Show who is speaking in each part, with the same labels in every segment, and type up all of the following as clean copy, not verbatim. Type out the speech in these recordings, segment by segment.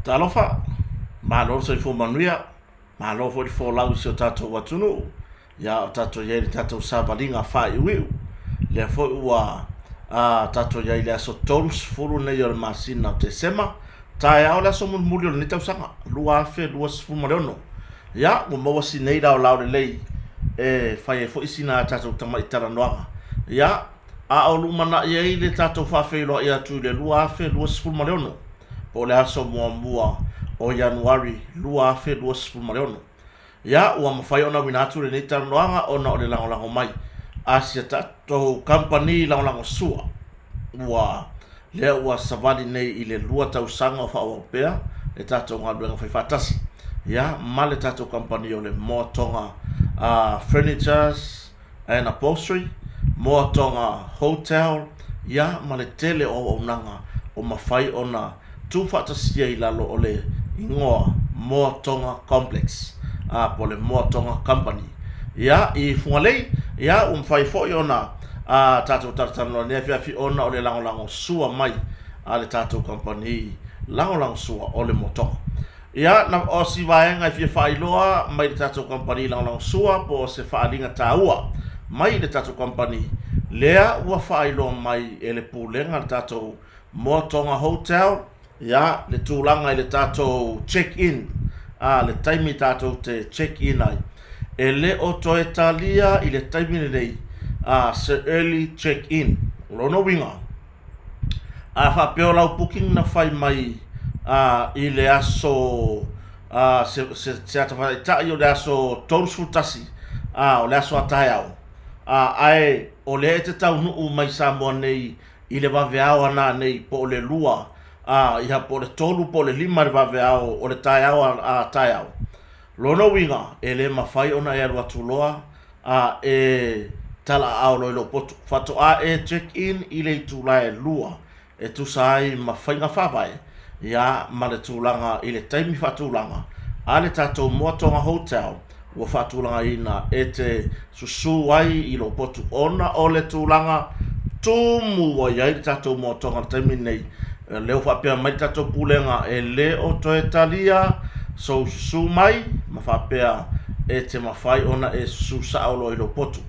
Speaker 1: Talofa, malo le soifua manuia, malo foi le folau i si o tatou atunuu, ia o tatou i ai i le tatou savaliga faaiuiu, lea foi ua a, tatou i ai i le aso 30 nei o le masina o Tesema, taeao le aso mulimuli o lenei tausaga 2026. Ia, ua maua si nei laolao lelei e fai ai foi sina a tatou tamai talanoaga. Ia, a o lumanai ai le tatou faafeiloai atu i le 2026, po o le aso muamua o Ianuari 2026. Ia, ua mafai ona auina atu lenei talanoaga ona o le lagolago mai a si a tatou kamupani lagolagosua ua lea ua savali nei i le lua tausaga o faaauau pea le tatou galuega faifaatasi, ia, ma le tatou kamupani o le Moa Tonga Furnitures and Upholstery, Moa Tonga Hotel, ia, ma le tele o auaunaga o mafai ona tuufaatasia i lalo o le igoa Moa Tonga Complex, a, po o le Moa Tonga Company. Ia, i Fugalei, ia, ua mafai foi ona a tatou talatalanoa i lenei afiafi ona o le lagolago sua mai a le tatou kamupani lagolago sua o le Moa Tonga. Ia, na o si vaega e fia faailoa mai le tatou kamupani lagolago sua po o se faaaliga taua mai le tatou kamupani lea ua faailoa mai e le Pulega a le tatou Moa Tonga Hotel, ia, le tulaga i le tatou check in, a, le taimi tatou te check in ai, e le o toe talia i le taimi lenei, a, se early check in. O lona uiga, a faapea o lau booking na fai mai, a, i le aso, a, se, se, se ata faataitai o le aso 31, a, o le aso a taeao, a, ae o lea e te taunuu mai Samoa nei i le vaveao a nanei po o le lua, a, ia, po o le tolu po o le lima i le vaveao o le taeao a, a taeao. Lona uiga, e le mafai ona e alu atu loa a e talaaao loa i lou potu. Faatoa e check in i le itula e lua e tusa ai ma faiga faavae, ia, ma le tulaga i le taimi faatulaga a le tatou Moa Tonga Hotel ua faatulagaina e te susū ai i lou potu ona o le tulaga tumu ua i ai le tatou moatoga i le taimi lenei. O lea ua faapea mai le tatou Pulega e le o toe talia sou susū mai ma faapea e te mafai ona e susū sao loa i lou potu.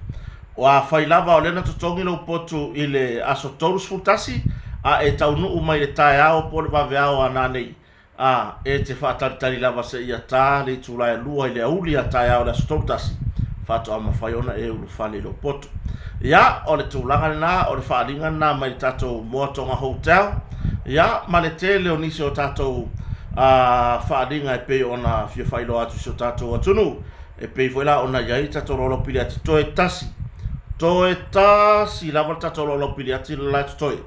Speaker 1: O afai lava o lea na totogi lou potu i le aso 31 a e taunuu mai i le taeao po o le vaveao a nanei, ā, e te faatalitali lava seia tā le itula e lua i le aouli a taeao i le aso 31, faatoa mafai ona e ulufale i lou potu. Ia, o le tulaga lena, o le faaaliga lena mai le tatou Moa Tonga Hotel, ia, ma le tele o nisi o tatou ā, faaaliga e pei ona fia faailoa atu i si o tatou atunuu, e pei foi la ona i ai le tatou laulau piliati toe tasi, toe tasi lava le tatou laulau piliati le la e totoe.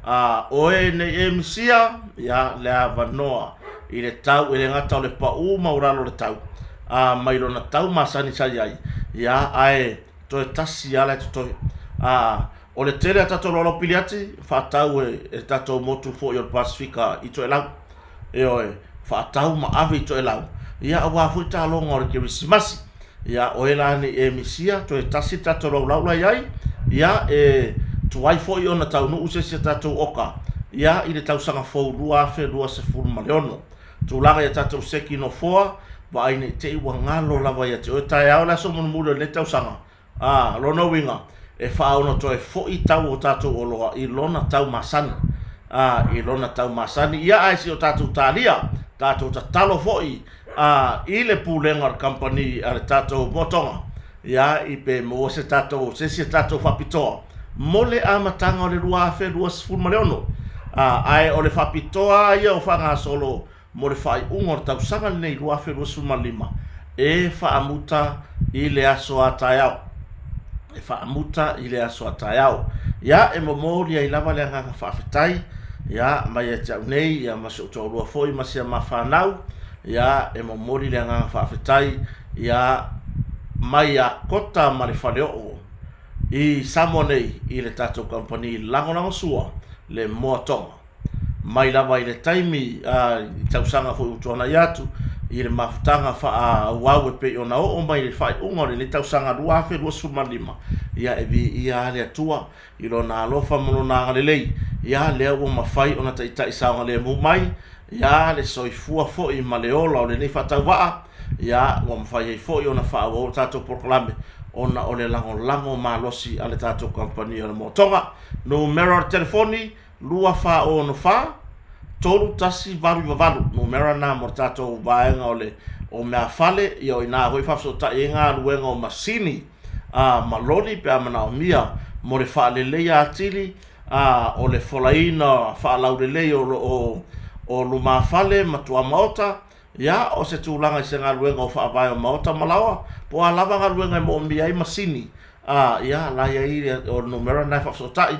Speaker 1: Ā, o e nei e misia, ia, le avanoa i le tau, e le gata o le paʻū maualalo o le tau, ā, mai lona tau masani sa i ai, ia, ae toe tasi lava la e totoe. Ā, o le tele a tatou laulau piliati, faatau e, e le tatou motu foi o le Pasefika i Toelau. Ioe, faatau ma ave i Toelau, ia aua foi taaloga o le Kerisimasi. Ia, o e la nei e misia, toe tasi le tatou laulau la i ai, ia, e tuai foi ona taunuu se isi a tatou oka, ia, i le tausaga fou 2026. Tulaga i a tatou seki nofoa, vaai ne i te i ua galo lava ia te oe taeao le aso mulimuli o lenei tausaga, Ā, lona uiga, e faaono toe foi tau o tatou oloa i lona tau masani. Ā, i lona tau masani. Ia, ae si o tatou tālia, tatou tatalo foi, ā, i le pulega o le kamupani a le tatou moatoga, ia, i pe maua se tatou, se isi a tatou faapitoa mo le amataga o le 2026. Ā, ae o le faapitoa lava ia o faagasolo mo le faaiuga o le tausaga lenei 2025 e faamuta i le aso a taeao. E faamuta i le aso a taeao. Ia, e momoli ai lava le agaga faafetai, ia, mai ia te au nei, ia, ma si ou toalua foi ma si a ma fanau, ia, e momoli le agaga faafetai, ia, mai ia Kota ma le Faleoo i Samoa nei i le tatou kamupani lagolagosua le Moa Tonga. Mai lava i le taimi, a, i tausaga foi ua tuanai atu, i le mafutaga faaauau e pei ona oo mai i le faaiuga o lenei tausaga 2025, ia e viia lava le Atua i Lona alofa ma Lona agalelei, ia lea ua mafai ona taitai saogalemu mai, Ia, le soifua foi ma le ola o lenei faatauvaa, ia, ua mafai ai foi ona faaauau le tatou polokalame ona o le lagolago malosi a le tatou kamupani o le Motoga. Numera o le telefoni, 2464 3188, numera lena mo le tatou vaega o le o meafale, ia o i ina foi e faafesootai ai galuega o masini a ma loli pe a manaomia mo le faaleleia atili a o le folaina faalaulelei o lo o o lumafale ma tuamaota, ia, o se tulaga i se galuega o faavae o maota ma laoa, po o a lava galuega e moomia ai masini, a, ia, la e i ai, o le numera lena e faafesootai,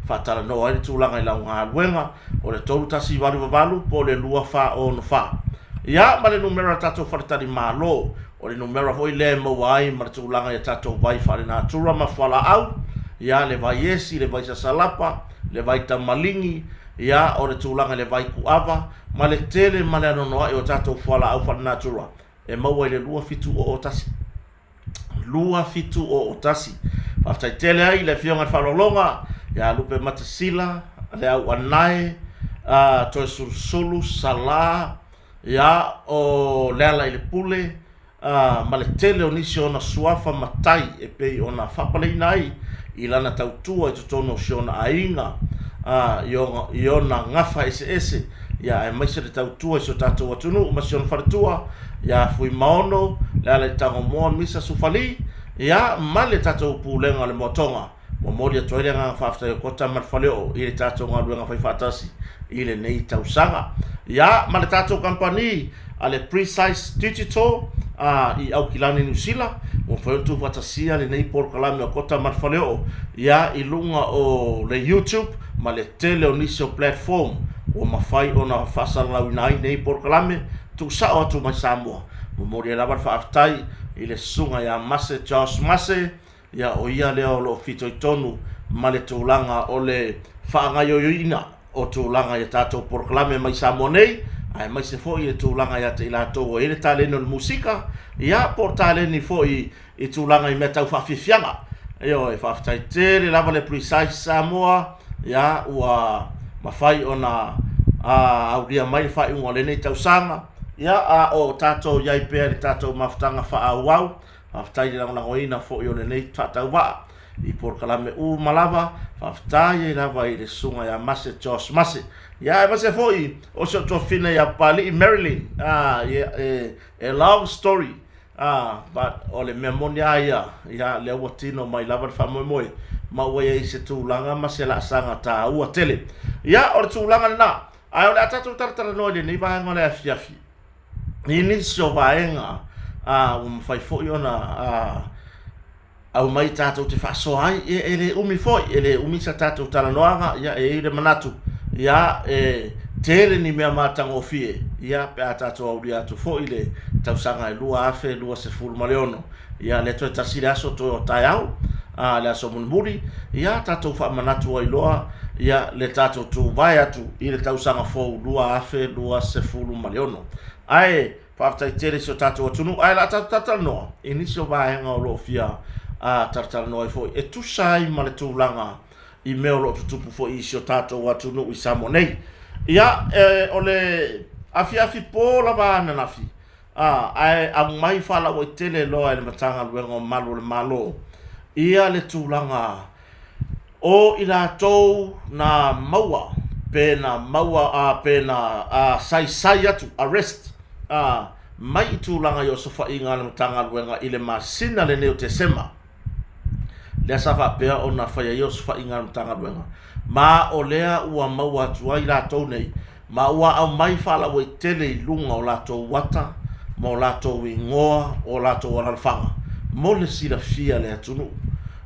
Speaker 1: faatalanoa ai le tulaga i lau galuega, o le 3188 po o le 2464. Ia, ma le numera o le tatou faletalimalo, o le numera foi lea e maua ai ma le tulaga i a tatou vai faalenatura ma fualaau, ia, le vai esi, le vai sasalapa, le vai tamaligi, ia, o le tulaga i le vai kuava, ma le tele ma le anoanoai o tatou fualaau faalenatura e maua i le 2701. 2701. Faafetai tele ai i le Afioga i le Faaaloaloga ia Lupe Matasila, le Auanae, uh, Toesulusulu, Sala, ia o Lealailepule, uh, ma le tele o nisi o ona suafa matai e pei ona faapaleina ai i lana tautua i totonu o si ona aiga, uh, i, ona, i ona gafa eseese, ia aemaise le tautua i si o tatou atunuu ma si ona faletua, ia Fuimaono, Lealaitagomoa, Misa Sufali, ia ma le tatou Pulega o le Moatoga. Momoli atu ai le agaga faafetai o Kota ma le Faleoo i le tatou galuega faifaatasi i lenei tausaga. Ia, ma le tatou kamupani a le Precise Digital a, i Aukilani, Niu Sila, ua mafai ona tuufaatasia lenei polokalame o Kota ma le Faleoo ia i luga o le YouTube ma le tele o nisi o platform ua mafai ona faasalalauina ai nei polokalame tuusao atu mai Samoa. Momoli ai lava le faafetai i le susuga ia Mase Josh Mase, ia o ia lea o lo o fitoitonu ma le tulaga o le faagaoioiina o tulaga i a tatou polokalame mai Samoa nei, aemaise foi le tulaga ia te i latou ua i ai le taleni o le musika, ia po o le taleni foi i tulaga i mea tau faafiafiaga. Ioe, faafetai tele lava le Precise Samoa, ia ua mafai ona aulia mai le faaiuga o lenei tausaga, ia a o tatou i ai pea i le tatou mafutaga faaauau. Faafetai i le lagolagoina foi o lenei faatauvaa i polokalame uma lava. Faafetai ai lava i le susuga ia Mase Josh Mase. Ia aemaise foi o si ou tuafafine ia Papalii Marilyn. Ah, yeah, e, e long story. Ah, but o le mea moni lava ia, ia lea ua tino mai lava le faamoemoe ma ua i ai se tulaga ma se laasaga taua tele. Ia, o le tulaga lena. Ae o le a tatou talatalanoa i lenei vaega o le afiafi i nisi o vaega a ua mafai foi ona a, aumai tatou te faasoa ai, ia e le umi foi, e le umi sa tatou talanoaga, ia e i ai le manatu, ia e tele ni mea matagofie, ia pe a tatou aulia atu foi le tausaga e 2026, ia lea toe tasi le aso toe o taeao, a le aso mulimuli, ia tatou faamanatu ai loa, ia le tatou tuvae atu i le tausaga fou 2026. Ae Faafetai tele i si o tatou atunuu, ae o le a tatou talatalanoa i nisi o vaega o lo o fia talatalanoa ai foi e tusa ai ma le tulaga i mea o lo o tutupu foi i si o tatou atunuu i Samoa nei. Ia, e, o le afiafi po lava ananafi, a, ae aumai faalauaitele loa e le Matagaluega o Malu o le Malo ia le tulaga O i latou na maua pe na maua a pe na a saisai atu, arrest, a mai i tulaga i osofaiga a le Matagaluega i le masina lenei o Tesema, lea sa faapea ona fai ai osofaiga a le Matagaluega, ma o lea ua maua atu ai latou nei Ma ua aumai faalauaitele i luga o latou ata ma o latou igoa o latou alalafaga mo le silafia e le atunuu.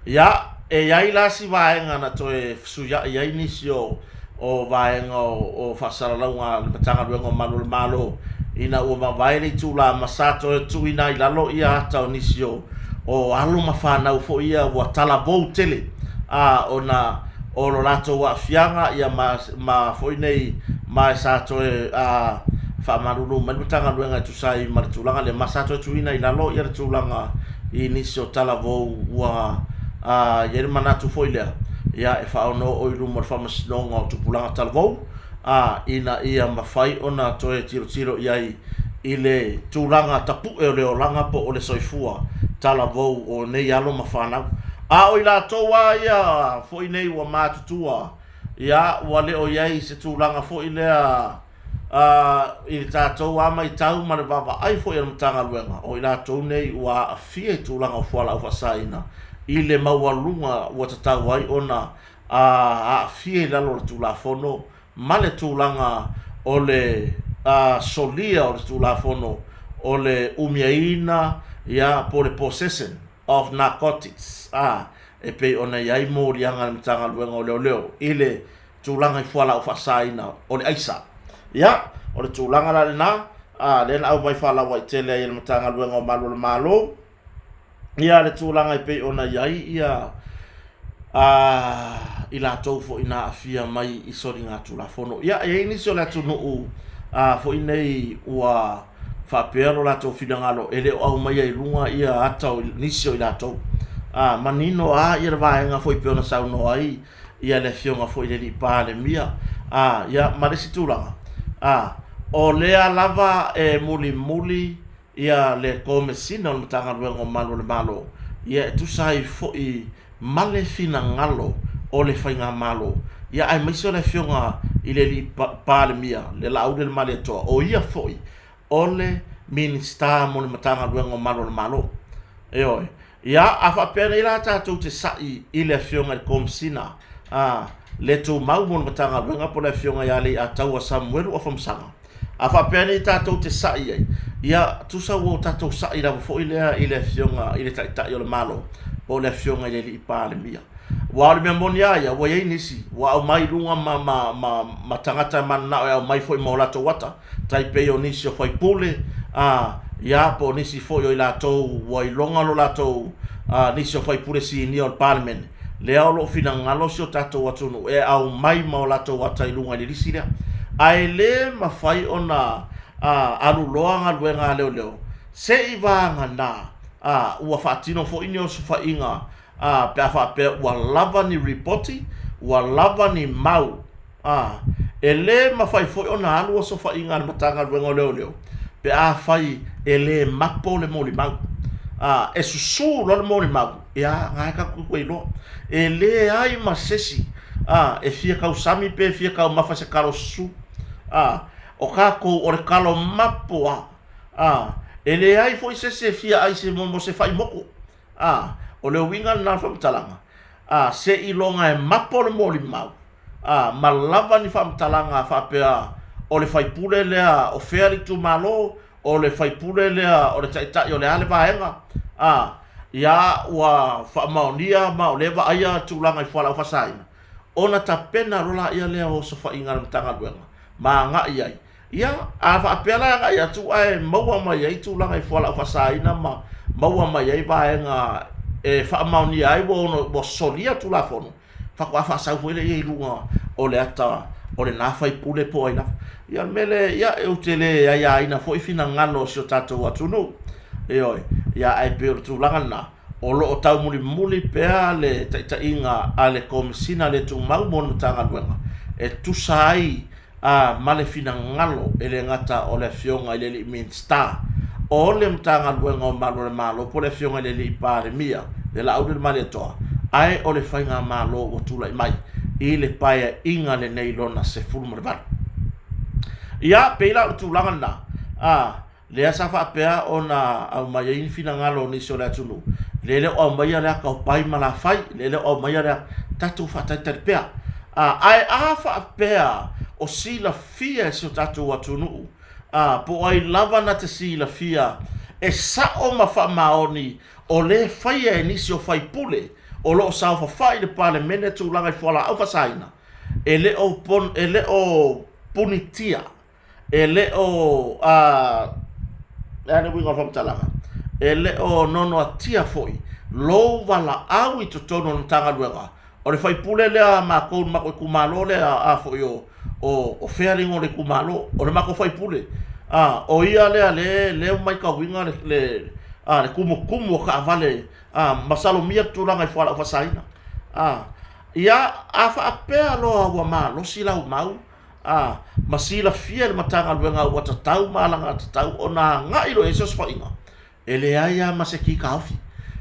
Speaker 1: Ia, e i ai la si vaega na toe fesuia'i ai nisi o o vaega o o faasalalauga a le Matagaluega o Malu o le Malo ina ua mavae le itula ma sa toe tuuina ai i lalo ia ata o nisi o o alo ma fanau foi ia ua talavou tele a ona o lo latou aafiaga ia ma ma foi nei ma e sa toe a faamalulu mai le Matagaluega e tusa ai ma le tulaga lea ma sa toe tuuina i lalo ia le tulaga i nisi o talavou ua a i ai le manatu foi lea ia e faaono'o i luma o le Faamasinoga o Tupulaga Talavou. ā, ina ia mafai ona toe tilotilo i ai i le tulaga tapu'e o le olaga po o le soifua talavou o nei alo ma fanau. A o i latou lava ia foi nei ua matutua, ia, ua le o i ai i se tulaga foi lea ā, i le tatou lava matau ma le vaavaai foi a le Matagaluega, o i latou nei ua aafia i tulaga o fualaau faasaina i le maualuga ua tatau ai ona a aafia i lalo o le Tulafono ma le tulaga o le solia o le Tulafono o le umiaina ia po o le possession of narcotics a e pei ona i ai moliaga a le Matagaluega o Leoleo i le tulaga i fualaau faasaina o le aisa. Ia, o le tulaga la lena, a lea na aumai faalauaitele ai e le Matagaluega o Malu o le Malo, ia le tulaga e pei ona i ai ia a i latou foi na aafia mai i soligatulafono. Ia, e i ai nisi o le atunuu a foi nei ua faapea lo latou finagalo e le o aumaia i luga ia ata o nisi o i latou. A manino lava ia le vaega foi pei ona saunoa ai ia le afioga foi i le alii Palemia. A ia ma le isi tulaga, a o lea lava e mulimuli ia le Komesina o le Matagaluega o Malu o le Malo, ia e tusa ai foi ma le finagalo o le Faigamalo, ia aemaise o le Afioga i le Alii Palemia, le Laaulialemalietoa, o ia foi o le Minisita mo le Matagaluega o Malu o le Malo. Ioe. Ia, a faapea nei la tatou te sa'i i le Afioga i le Komesina a le Tumau mo le Matagaluega po o le Afioga ia Leiataua Samuelu Afamasaga, A faapea nei tatou te sa'i ai, ia, tusa ua tatou sa'i lava foi lea i le Afioga i le Taitai o le Malo, po o le Afioga i le Alii Palemia. Aua o le mea moni lava ia, ua i ai nisi ua aumai i luga ma, ma, ma, ma tagata e mananao e aumai foi ma o latou ata, tai pei o nisi o faipule, a, ia, po o nisi foi o i latou ua iloga lo latou, a, nisi o faipule sinia o le Palemene. Lea o lo o finagalo si o tatou atunuu e aumai ma o latou ata i luga i le lisi lea. Ae le mafai ona alu loa galuega a leoleo se i vagana ua faatino foi ni osofaiga pe a faapea ua lava ni ripoti, ua lava ni mau Ā, e lē mafai foi ona alu osofaiga a le Matagaluega o Leoleo pe afai e lē mapo le molimau. Ā, e susū loa le molimau, ia, na e tatou te iloa. E leai ma sesi, ā, e fia tausami pe fia taumafa i se kalo susū. Ā, o tatou o le kalo mapo lava. Ā, e leai foi sesi e fia ai se mo se faimoko. Ā, o le uiga lena o le faamatalaga, ā, seiloga e mapo le molimau, ā, ma lava ni faamatalaga faapea o le faipule lea o fea le itumalo, o le faipule lea o le taitai o le a le vaega, ā, ia ua faamaonia ma o lea e vaaia tulaga i fualaau faasaina, ona tapena loa laia lea o osofaiga a le Matagaluega ma agai ai. Ia, a faapea la e agai atu ae maua mai ai tulaga i fualaau faasaina ma maua mai ai vaega e faamaonia ai ua ono ua solia Tulafono, faatoa faasau foi lea i luga o le ata o lena faipule po o ai lava. Ia, o le mea lea, ia, ou te le aiaina foi finagalo o si o tatou atunuu, ioe, ia, ae pei o le tulaga lena, o lo o taumulimuli pea le taitaiga a le Komesina le Tumau mo le Matagaluega e tusa ai a ma le finagalo e le gata o le Afioga i le Alii Minisita o le Matagaluega o Malu a le Malo po o le Afioga i le Alii Palemia, le Laaulialemalietoa, ae o le Faigamalo ua tulai mai i le Paeaiga lenei lona 18. Ia, pei la o le tulaga lena, a Lea sa faapea ona aumai ai ni finagalo o nisi o le atunuu, lea e le o aumaia le ata o Pai ma Lafai, lea e le o aumaia le ata, tatou faatalitali pea. A, ae a faapea o silafia e si o tatou atunuu, a, po o ai lava na te silafia e sao ma faamaoni o lea e faia e nisi o faipule o lo o saofafai i le Palemene tulaga i fualaau faasaina, e le o, e le o punitia E le o, a, le a le uiga o le faamatalaga? E le o nonoatia foi lou valaau i totonu o le Matagaluega, o le faipule lea a matou i le matou itumalo lea a foi o, o, o fea le igoa o le itumalo, o le matou faipule, a, o ia lea le, lea ua matauina le, le, a, le tumutumu o taavale, a, masalomia le tulaga i fualaau faasaina. A, ia, a faapea loa ua malosi lau mau, ā, ma silafia e le Matagaluega ua tatau ma alagatatau ona agai loa i ai se osofaiga, e leai lava ma se ki taofi.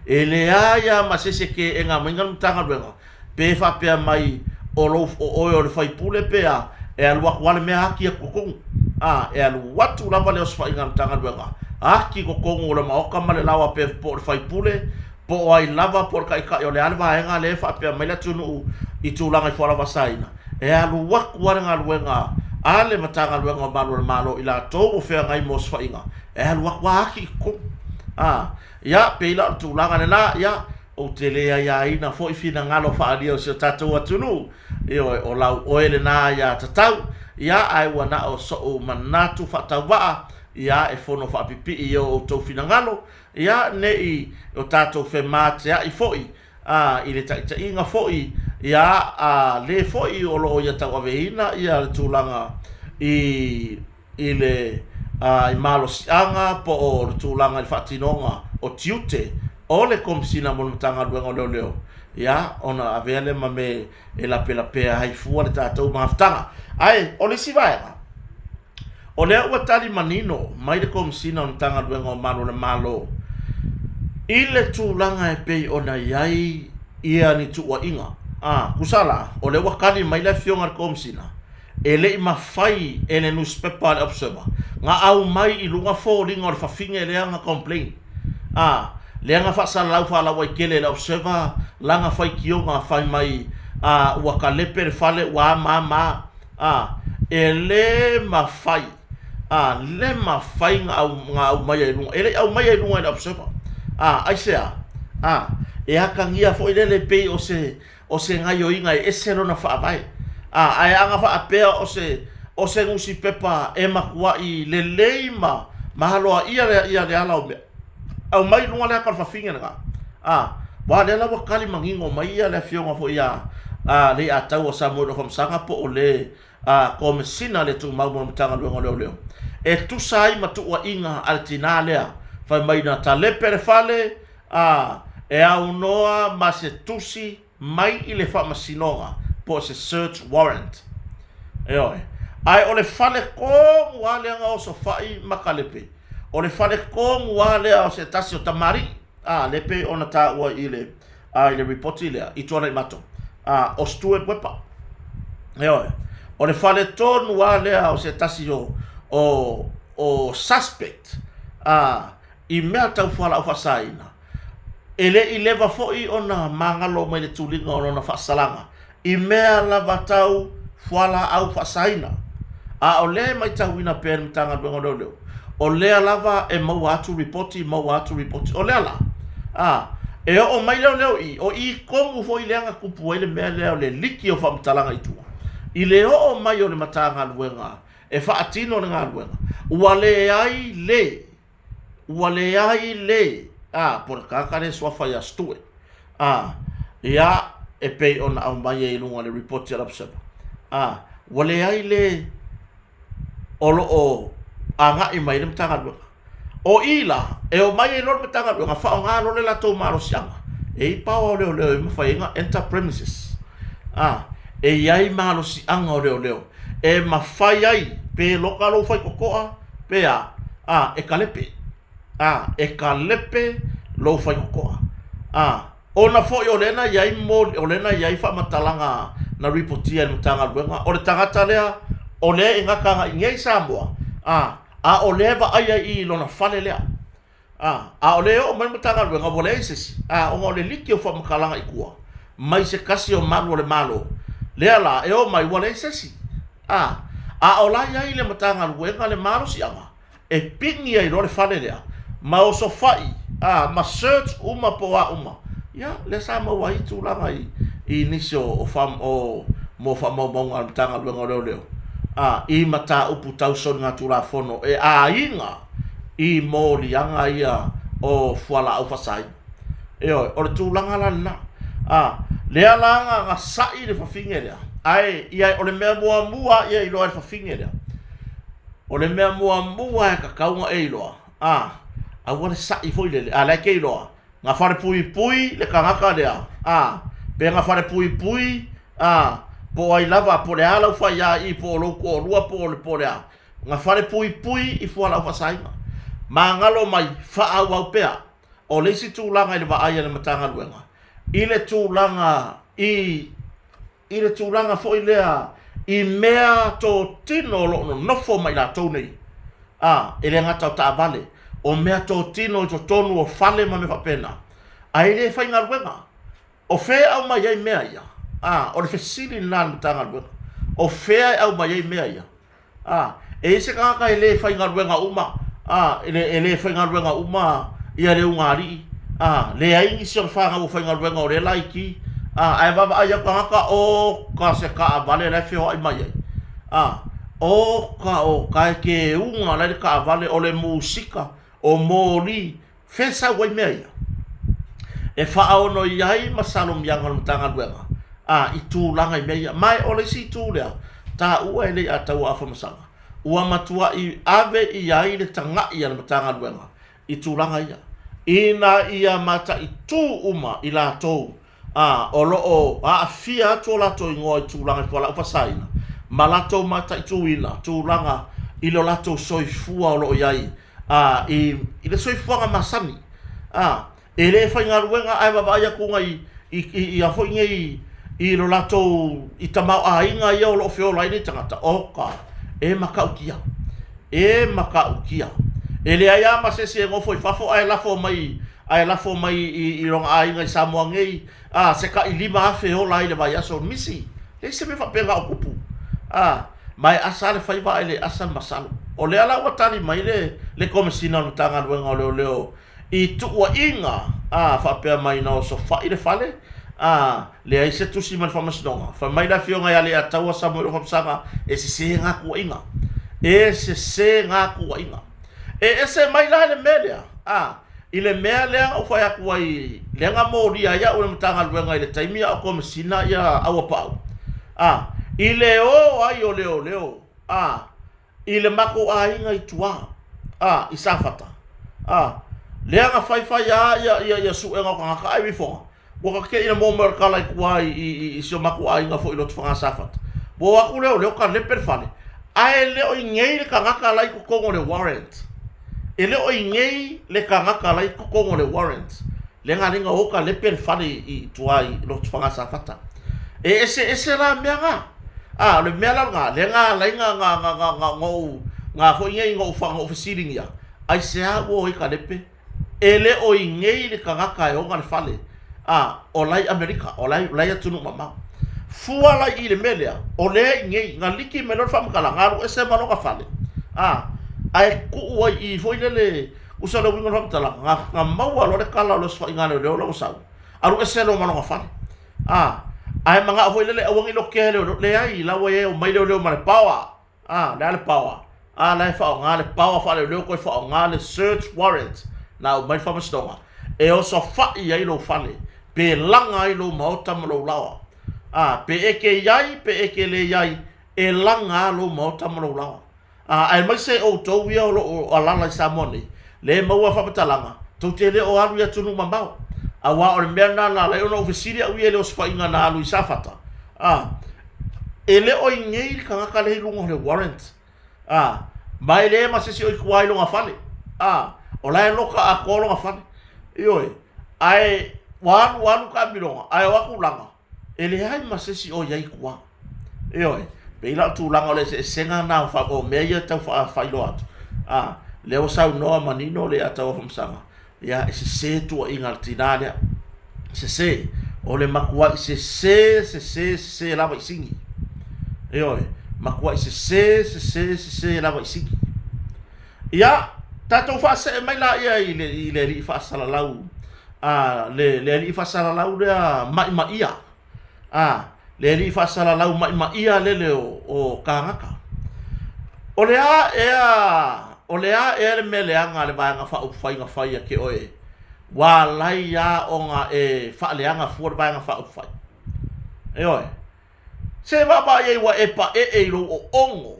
Speaker 1: E leai lava ma se isi e teena maiga le Matagaluega pe faapea mai o lou, o oe o le faipule pe a, e alu atu lava le mea ati atu totonu. A, e alu atu lava le osofaiga a le Matagaluega, ati i totonu o le Maota ma le laoa pe po o le faipule, po o ai lava, po o le taitai o le a le vaega lea e faapea mai le atunuu i tulaga i fualaau faasaina, e alu atu lava le galuega a le Matagaluega o Malu o le Malo i latou o feagai ma osofaiga, e alu atu lava ati i totonu. A, ia, pei la o le tulaga lena, ia, ou te le aiaina foi finagalo faaalia o si o tatou atunuu, ioe, o lau oe lena ia tatau, ia, ae ua na o so'u manatu faatauvaa, ia, e fono faapipii i o outou finagalo, Ia, ne i o tatou fematea'i foi a i le taitaiga foi, ia, a le foi o lo o ia tauaveina ia le tulaga i i le a i malosiaga po o le tulaga i le faatinoga o tiute o le Komesina mo le Matagaluega o Leoleo, ia, ona avea lea ma me e lapelapea ai fua le tatou mafutaga. Ae o le isi vaega, O lea ua tali manino mai le Komesina o le Matagaluega o Malu o le Malo i le tulaga e pei ona i ai ia ni tuuaiga. A, tusa la, o lea ua tali mai le Afioga i le Komesina, e le i mafai e le nusipepa a le Observer na aumai i luga foliga o le fafine lea na complain. A, lea na faasalalau faalauaitele e le Observer lana faitioga fai mai, a, ua talepe le fale, ua a ma a ma a. A, e le mafai, a, le mafai na au, na aumaia i luga, e le i aumaia i luga e le Observer. A, aisea? A, e atagia foi lele pei o se, o se gaioiga e ese lona faavae. A, ae ana faapea o se, o se nusipepa e matuai lelei ma, ma aloaia le, ia le ala o mea, aumai i luga le ata o le fafine lena. A, aua o lea la ua tali manino mai ia le afioga foi ia a Leiataua Samuel Afamasaga po o le a Komesina le Tumau mo le Matagaluega o Leoleo e tusa ai ma tuuaiga a le tinā lea fai mai na talepe le fale a e aunoa ma se tusi mai i le faamasinoga po o se search warrant. Ioe. Ae o le fale tonu lava lea na osofai ma talepe, o le fale tonu lava lea o se tasi o tamalii, a, lea pei ona taua i le, a, i le ripoti lea, i Tuanaimato, a, o Stuart Wepa. Ioe. O le fale tonu lava lea o se tasi o, o, o suspect, a, i mea tau fualaau faasaina, e le i leva foi ona magalo mai le tuliga o lona faasalaga i mea lava tau fualaau faasaina. A o lea e matauina pea e le Matagaluega o Leoleo, o lea lava e maua atu ripoti, maua atu ripoti. O lea la, a, e oo mai leoleo i i, o i tonu foi lea na tupu ai le mea lea o le liki o faamatalaga i tua, i le oo mai o le Matagaluega e faatino le galuega, ua leai le Ua leai le, a, po o le tagata lea e suafa ia Stuart, a, ia, e pei ona aumai ai i luga o le ripoti a le Observer, a, ua leai le o lo o agai mai le Matagaluega. O i la, e omai ai loa le Matagaluega, faaaoga loa le latou malosiaga, e i ai paoa o leoleo e mafai ai ona enter premises, a, e i ai malosiaga o leoleo e mafai ai pe loka lou faitotoa, pe a, a, e kalepe, a, e kalepe lou faitotoa, a, ona foi o lea na i ai moli, o lea na i ai faamatalaga na ripotia e le Matagaluega, o le tagata lea, o lea e gata agai nei i Samoa, a, a o lea e vaaia i i lona fale lea. A, a o lea e oo mai le Matagaluega ua leai se isi, a, ona o le liki o faamatalaga i tua mai se tasi o malu o le Malo, lea la e oo mai ua leai se isi. A, a o la i ai le Matagaluega le malosiaga e pigi ai loa le fale lea ma osofai, a, ma search uma po o a uma, ia, lea sa maua ai tulaga i, i nisi o, o, o, mo faamaumauga a le Matagaluega o Leoleo, a, i mataupu tau soligatulafono e aiga i moliaga ia o fualaau faasaina. Ioe, o le tulaga la lena. A, lea la na, na sa'i le fafine lea, ae ia, o le mea muamua ia iloa e le fafine lea, o le mea muamua e tatau ona e iloa, a, aua le sa'i foi lele, a, la e te iloa, Na falepuipui le tagata lea, a, pe na falepuipui, a, Po o ai lava, po o le a lau faiaii, po o lou toalua, po o le, po o le a, na falepuipui i fualaau faasaina. Magalo mai, faaauau pea. O le isi tulaga i le vaai a le Matagaluega, i le tulaga i, i le tulaga foi lea i mea totino o lo o nonofo ma i latou nei, a, e le gata o taavale, o mea totino i totonu o fale ma mea faapena, ae le faigaluega. O fea e aumai ai mea ia? A, o le fesili lena a le Matagaluega. O fea e aumai ai mea ia? A, e i ai se tagata e le faigaluega uma, a, e le, e le faigaluega uma ia le ugaalii, a, leai nisi o le fanau o faigaluega o lea laiti, a, ae vaavaai atu tagata, oka se taavale la e feoai mai ai. A, oka, oka e keuga la i le taavale, o le musika, o moli, Fea sau ai mea ia? E faaonoi ai masalomiaga o le Matagaluega a i tulaga i mea ia. Ma o le isi itu lea, taua e le i ataua Afamasaga, ua matuai ave i ai le tagai a le Matagaluega i tulaga ia, ina ia mataitu uma i latou a o lo o aafia atu o latou igoa i tulaga i fualaau faasaina ma latou mataituina tulaga i lo latou soifua o lo o i ai a i i le soifuaga masani a e le faigaluega ae vaavaai atu i i i ia foi nei i lo latou i tamaoaiga ia o lo o feola ai nei tagata, oka, e matautia, e matautia. E leai lava ma se isi e nofo i fafo ae lafo mai ae lafo mai i lona aiga i Samoa nei, a, se tai 5,000 e ola ai i le vaiaso. Misi, leai se mea faapena o tupu. A, ma e asa lava le faiva ae le asa le masalo. O lea la ua tali mai le, le Komesina o le Matagaluega o Leoleo i tuuaiga, a, faapea mai na osofai le fale, a, leai se tusi mai le Faamasinoga. Fai mai le Afioga ia Leiataua Samuel Faamasanga, e sese na tuuaiga. E sese na tuuaiga. E ese mai la le mea lea, a, i le mea lea na ou fai atu ai, lea na molia ai au e le Matagaluega i le taimi a o Komesina ia Auapaau, a, i le o ai o leoleo, a, i le matou aiga i tua, a, i Safata, a, lea na faifai lava ia, ia, ia suega o tagata ae ifoga, Ua ta ina maua mai o le tala i tua i, i, i, i si o matou aiga foi i Lotofaga Safata. Ua o atu leoleo talepe le fale, ae le o i nei le tagata la i totonu o le warrant. E le o i nei le tagata la i totonu o le warrant. Le na lenga o talepe le fale i, i tua i Lotofaga Safata. E eseese la mea na. A, o le mea la lena, lea na ala ai na, na, na, na, na, na ou, na foi nei na ou, na ou fesiligia, aisea ua o ai talepe? E le o i nei le tagata e ona le fale, a o la i Amerika, o la i atunuu mamao. Fua la i i le mea lea, o lea i nei, na liki mai loa le faamatalaga, alu ese ma lona fale, a, ae tuu ai i i foi lele, tusa le uiga o le faamatalaga, na, na maua loa le tala o le osofaiga a leoleo la ua sau, alu ese loa ma lona fale. A, ae manao foi lele aua ne i lotea e leoleo, leai, la ua i ai, omai leoleo ma le paoa. A, o le a le power? A, la e faaaoga le power faaleoleo toe faaaoga le search warrant na aumai le faamasinoga e osofai ai lou fale, pe laga ai lou maota ma lou laoa. A, pe e te i ai, pe e te le i ai, e laga lava lou maota ma lou laoa. A, aemaise outou ia o lo o alaala i Samoa nei, lea e maua faamatalaga, tou te le o alu i atunuu mamao. Aua o le mea lena na ala ai ona ou fesili au ia i le osofaiga na alu i Safata, a, e le o i nei le tagata lea i luga o le warrant, a, ma e leai ma se isi o i tua i lona fale, a, o la e loka atoa lona fale. Ioe, ae ua alu alu taamiloga, ae o atu laga, E leai ma se isi o i ai i tua. Ioe, pei la o tulaga o le eseesega na o, o mea ia e tau faailoa atu. A, lea ua saunoa manino le Ataua Famasaga, ia, e sese tuuaiga a le tinā lea. Sese. O le matuai sese, sese, sese lava i sigi. Ioe, matuai sese, sese, sese lava i sigi. Ia, tatou faasee mai laia i le, i le alii faasalalau, a, le, le alii faasalalau lea ma'imaʻia, a, le alii faasalalau ma'imaʻia lele o, o kānaka. O le a ea, o le a ea le mea leaga a le Vaega Faaupufai na fai ia te oe, ua alai a ona e faaleaga fua le Vaega Faaupufai? Ioe. Se vaavaai ai ua e paʻeʻe i lou oogo.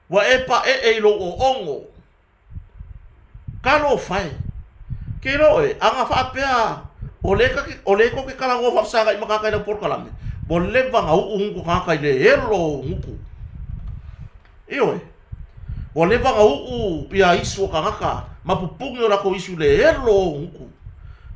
Speaker 1: Ua e paʻeʻe i lou oogo. Talofa e! Ke iloa ʻoe, a na faapea o lea ta te, o lea tou te talanoa faafesagai ma tagata i lau polokalame, Ua leva na uu gutu tagata i le elo o gutu. Ioe. Ua leva na uu ia isu o tagata ma pupuni o latou isu i le elo o gutu.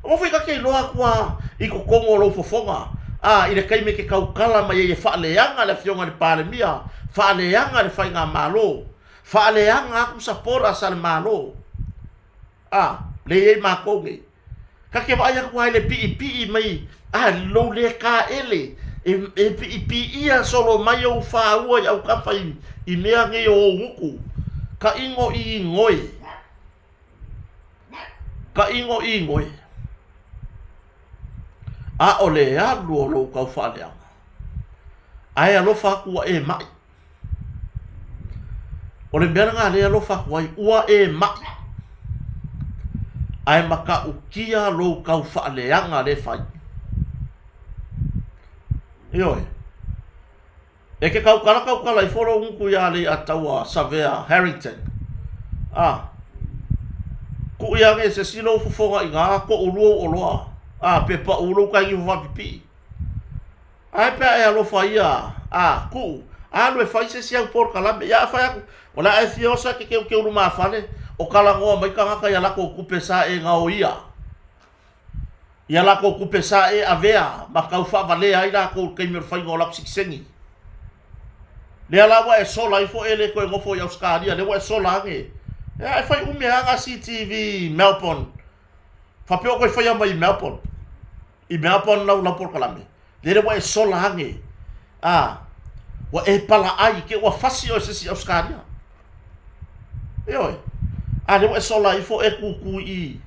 Speaker 1: Aua foi ta te iloa atu a i totonu o lou fofoga, a i le taimi e te tautala mai ai e faaleaga le Afioga i le Palemia, faaleaga le Faigamalo, faaleaga atu supporters a le Malo. A, lea e i ai matou nei. Ta te vaai atu lava i le piipii mai, a, lou le taele, e, e piipiia solo mai ou fāua i autafa i, i mea nei o ou gutu. Ka ino i ingoe. Ka ino i ingoe. A o le alu o lou taufaaleaga, ae alofa atu ua e maʻi. O le mea lena lea e alofa atu ai, ua e maʻi, ae matautia lou taufaaleaga lea e fai. Ioe. E te tautala tautala ifo lou gutu iā Leiataua Savea Harrington. A, kuʻi ane e se isi lou fofoga i ina, toʻulua ou oloa, a, pe paʻu lou taegifo faapipii. Ae pe a e alofa ia, a, kuʻu, alu e fai se isi au polokalame. Ia a fai atu, o le a e fia oso e ke keukeu lumafale, o talanoa mai tagata ia lakou tupe sa e gaoia. Ia lakou tupe sa e avea ma tau faavalea ai lakou i le taimi o le faiga o lakou sitiseni. Lea la ua e sola ifo e le toe nofo i Ausetalia, lea ua e sola ane. Ia e fai umi ai lava CTV i Melbourne. Faapea o toe faia mai i Melbourne. I Melbourne lau lau polokalame. Lele ua e sola ane. A, ua e palaai ke ua fasi oe se isi Ausetalia. Ioe. A lea ua e sola ifo e kūkū i i.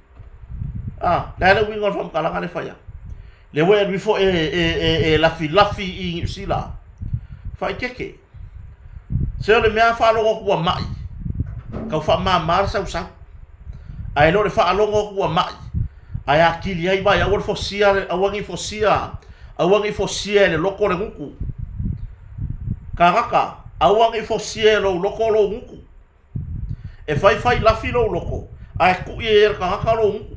Speaker 1: A, le a le uiga o le faamatalaga lea e fai atu? Lea ua e alu ifo e, e, e, e lafilafi i Niu Sila. Faaeteete. Se o le mea a faalogo atu ua maʻi, tau faamama le sausau. Ae le o le faalogo atu ua maʻi, ae atili ai vaai aua le fosia, aua ne i fosia, aua ne i fosia e le loto le gutu. Kānaka, aua ne i fosia e lou loto lou gutu. E faifai lafi lou loto, ae kuʻi ai e le tagata lou gutu.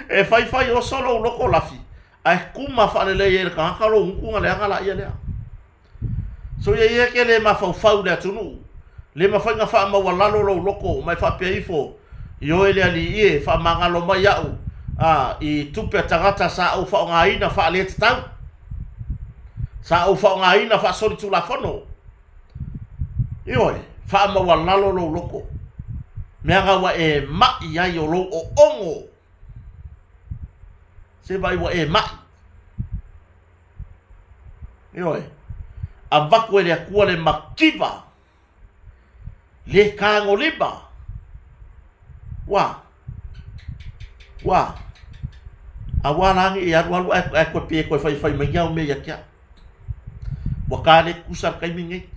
Speaker 1: E faifai oso lou loto lafi, Ae kuma faalelei ai e le tagata lou gutu ona leaga laia lea. So ia ia ke le mafaufau i le atunuu, le mafai ona faamaualalo lou loto ma e faapea ifo, Ioe le Alii e, faamagalo mai au a i tupe a tagata sa ou faaaogaina faaletatau, sa ou faaaogaina faasolitulafono. Ioe, faamaualalo lou loto, meaga ua e maʻi ai o lou oogo. Se vaai ua e maʻi. Ioe. Avatu e le Atua le mativa, le tagolima. Ua. Ua. Aua la ne i alu alu ae, ae koe pe koe faifai mai au mea ia te au. Ua ka le kusa le taimi nei.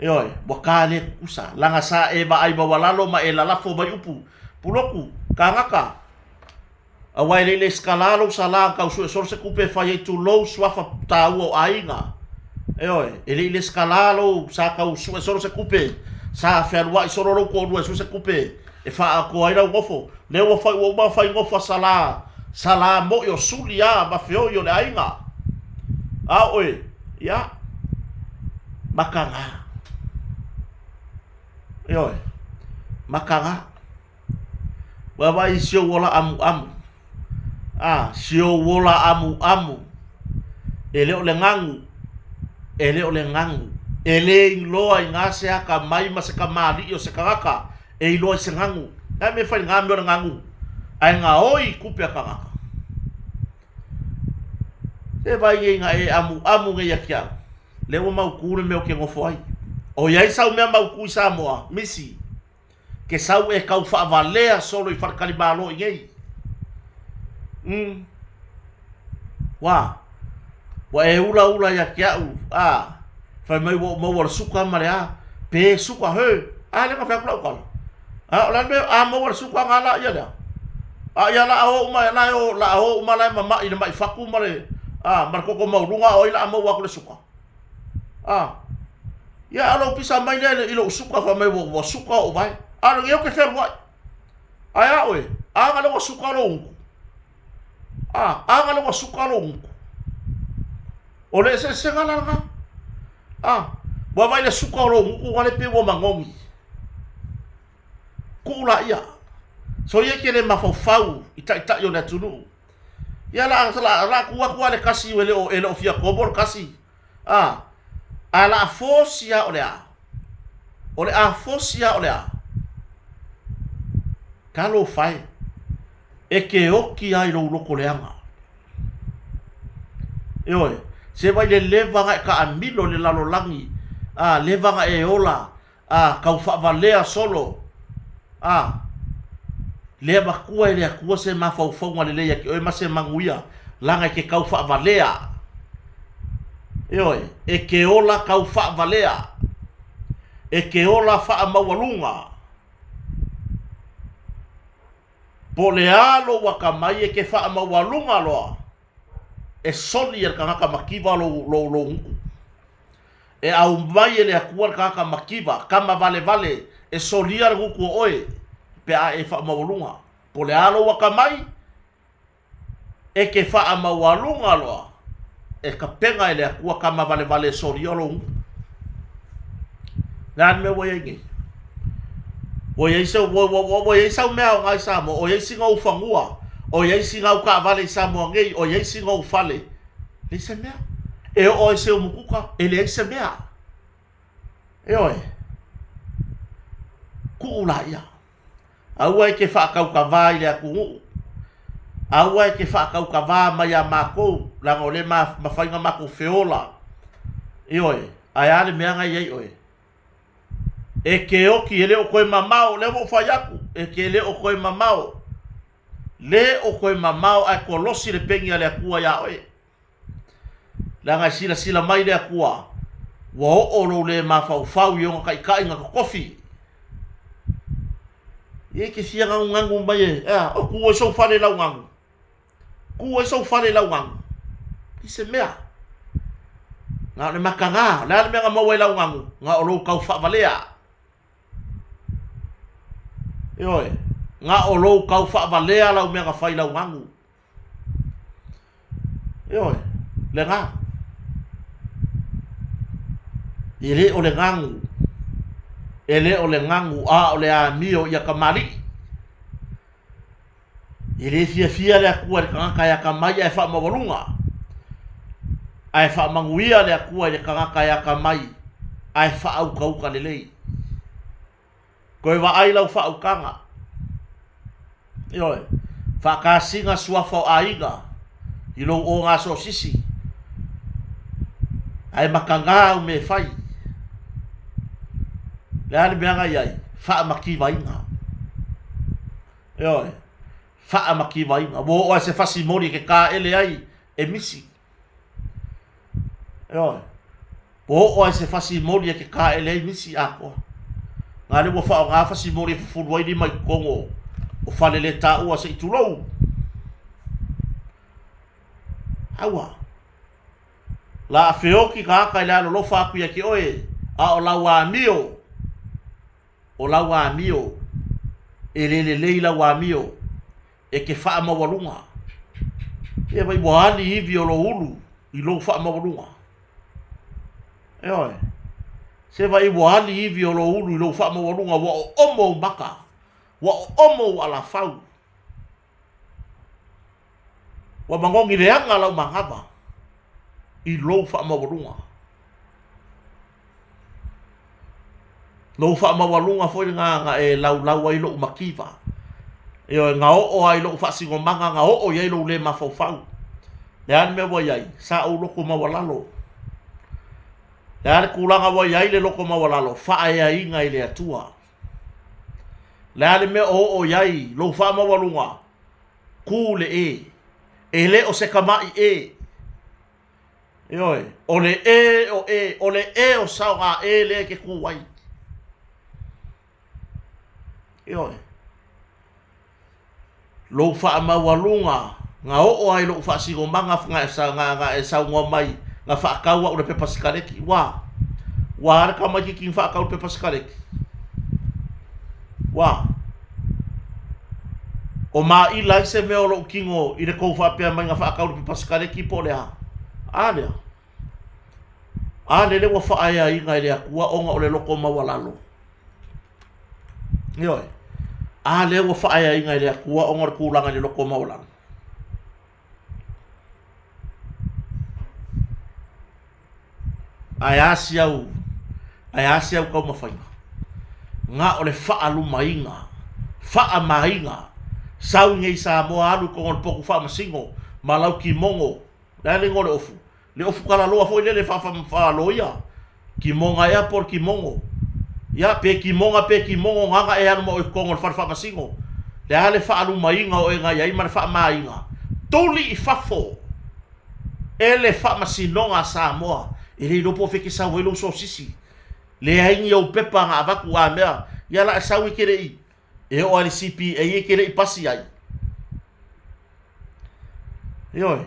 Speaker 1: Ioe, ua ka le kusa. Laga sa e vaai maualalo ma e lalafo mai upu. Puloku, kānaka, aua e le i lesitala lou salā na tau sue solo se tupe e fai ai tulou suafa taua o aiga. Ioe, e le i lesitala lou sa tau sue solo se tupe, sa fealuai solo lou toalua e sue se tupe e faaatoa ai lau nofo. Lea ua fai, ua uma ona fai nofo a Salā, Salā moi o Suli a ma feoi o le aiga. A oe, ia, makaga. Ioe, makaga. Ua vaai i si ou ola amuamu. A, si ou ola amuamu. E le o le gagu, e le o le gagu. E le iloa i gā se akamai ma se kamaliʻi o se kanaka e iloa i se gagu. Le a mea e fai i gā mea o le gagu? Ae gaoi i kupe a kanaka. Se vaai nei ina e amuamu nei ia te au. Lea ua mautū le mea ou te nofo ai. O i ai sau mea mautū i Samoa, misi, ke sau e kau faavalea solo i faletalimalo i nei. Mm. Wā, ua e ulaula ia te au, a, fai mai ua ou maua le suka ma le a, pe suka, he, a lea na fai atu lau tala. A, o le a le mea, a maua le suka nga la ia lea. A ia la a o uma, la e o, la a o uma la e mamaʻi le maʻi fatu ma le, a, ma le toto maualuga, o ai la a maua atu le suka. A, ia a lou pisa mai lea i lou suka fai mai ua, ua suka ou vae. A o lenei ou te fealuai. Ae a oe, a na lea ua suka lou uku. A, a ga le ua suka lou gutu. O le eseesega la lena. A, ua vaai i le suka o lou gutu ga le pei ua magogi. Kuu laia. Soia e te le mafaufau i taitai o le atunuu. Ia la, la, la tu atu lava le kasi e le o, e le o fia komo le kasi. A, a la fosi a o le a? O le a fosi a o le a? Talofa e, e ke oki a i lou loko leaga. Ioe, se vai le leva na e taamilo i le lalolagi, a, leva na e ola, a, tau faavalea solo, a, le avatua e le Atua se mafaufauga lelei ia te oe ma se manuia, laga e te tau faavalea. Ioe, e te ola tau faavalea, e te ola faamaualuga. Po o le a lou akamai e te faamaualuga loa, e soli e le tagata mativa lou, lou, lou gutu. E aumai e le Atua le tagata mativa, tama valevale, e solia le gutu o oe, pe a e faamaualuga. Po o le a lou akamai, e te faamaualuga loa, e tapena e le Atua tama valevale e solia lou gutu. Le a le mea ua i ai nei? Ua i ai se, ua, ua, ua, ua i ai sau mea aoga i Samoa, o i ai sina ou fanua, o i ai sina au taavale i Samoa nei, o i ai sina ou fale. Leai se mea. E oo ai se umukuka, e leai se mea. Ioe. Kuu laia. Aua e te faatautavā i le atunuu. Aua e te faatautavā mai iā matou, leaga o lea e mafai ona matou feola. Ioe. Ae a le mea na i ai oe? E te oki, e le o toe mamao, lea ua ou fai atu, e te le o toe mamao. Le o toe mamao ae kolosi le peni a le Atua iā oe. Leaga e silasila mai le Atua, ua oo lou le mafaufau i ona taitai na totofi. Ia e te fia ganuganu mai e, ea, o tu ai sou fale i lau ganu. Tu ai sou fale i lau ganu. I se mea. Na o le mataga, o le a le mea na maua i lau ganu? Na o lou tau faavalea. Ioe, na o lou tau faavalea lau mea na fai i lau ganu. Ioe, lena. E le o le gagu, e le o le gagu, a o le amio ia kamali'i. E le fiafia le Atua i le tagata e akamai ae faamaualuga, ae faamanuia le Atua i le tagata e akamai ae faautauta lelei. Toe vaai lau faautaga. Ioe, faakasina suafa o aiga i lou ogasosisi, ae mataga au mea e fai. Le a le mea na i ai? Faamativaina. Ioe, faamativaina. Ua oo lava i se fasi moli e te taele ai e misi. Ioe. Ua oo lava i se fasi moli e te taele ai misi atoa. Na lea ua faaaoga fasi moli e fufulu ai lima i totonu o fale le taua se i tulou. Aua. La feoki tagata i le alolofa atu ia te oe, a o lau amio, o lau amio, e le lelei lau amio, e te faamaualuga. Ia vai ua ali ivi o lou ulu i lou faamaualuga. Ioe. Se vai ua ali ivi o lou ulu i lou faamaualuga, ua oomo ou maka, ua oomo ou alafau. Ua magogi leaga lau manava i lou faamaualuga. Lou faamaualuga foi lena na e laulau ai lou mativa. Ioe, na oo ai lou faasinomaga, na oo i ai lou le mafaufau. Le a le mea ua i ai? Sa ou loto maualalo. Le a le tulaga ua i ai le loto maualalo? Faaeaina i le Atua. Le a le mea o oo i ai lou faamaualuga? Kū le ē. E le o se kamaʻi ē. Ioe, o le ē o ē, o le ē o saoga ē lea e te kū ai. Ioe. Lou faamaualuga, na oo ai lou faasinomaga na e saunoa mai, na faatau au i le pepa sikaleki. Ua, ua a le tamaititi na faatau i le pepa sikaleki? Ua. O maila ai se mea o lou kino i le kou faapea mai na faatau le pipa sikaleki po o le a? A lea. A lele ua faaeaina e le Atua ona o le loto maualalo. Ioe. A lea ua faaeaina e le Atua ona o le tulaga i le loto maualalo. Ae a si au, ae a si au taumafaiga? Na o le faalumaina, faamaina, sau nei i Samoa alu i totonu o le potu faamasino ma lau kimono, o le a le igoa o le ofu? Le ofu talaloa foi lele faa-loia, kimoga ea po o le kimono. Ia, pe kimoga pe kimono na na e alu ma oe i totonu o le fale faamasino. Le a le faalumaina o oe na i ai ma le faamaina? Tuli i fafo! E le Faamasinoga a Samoa, e le iloa po o fea e te sau ai lou sosisi. Leai ni ou pepa na avatu a mea, ia la e sau e te le i, e oo lava i le CPA e te le i pasi ai. Ioe.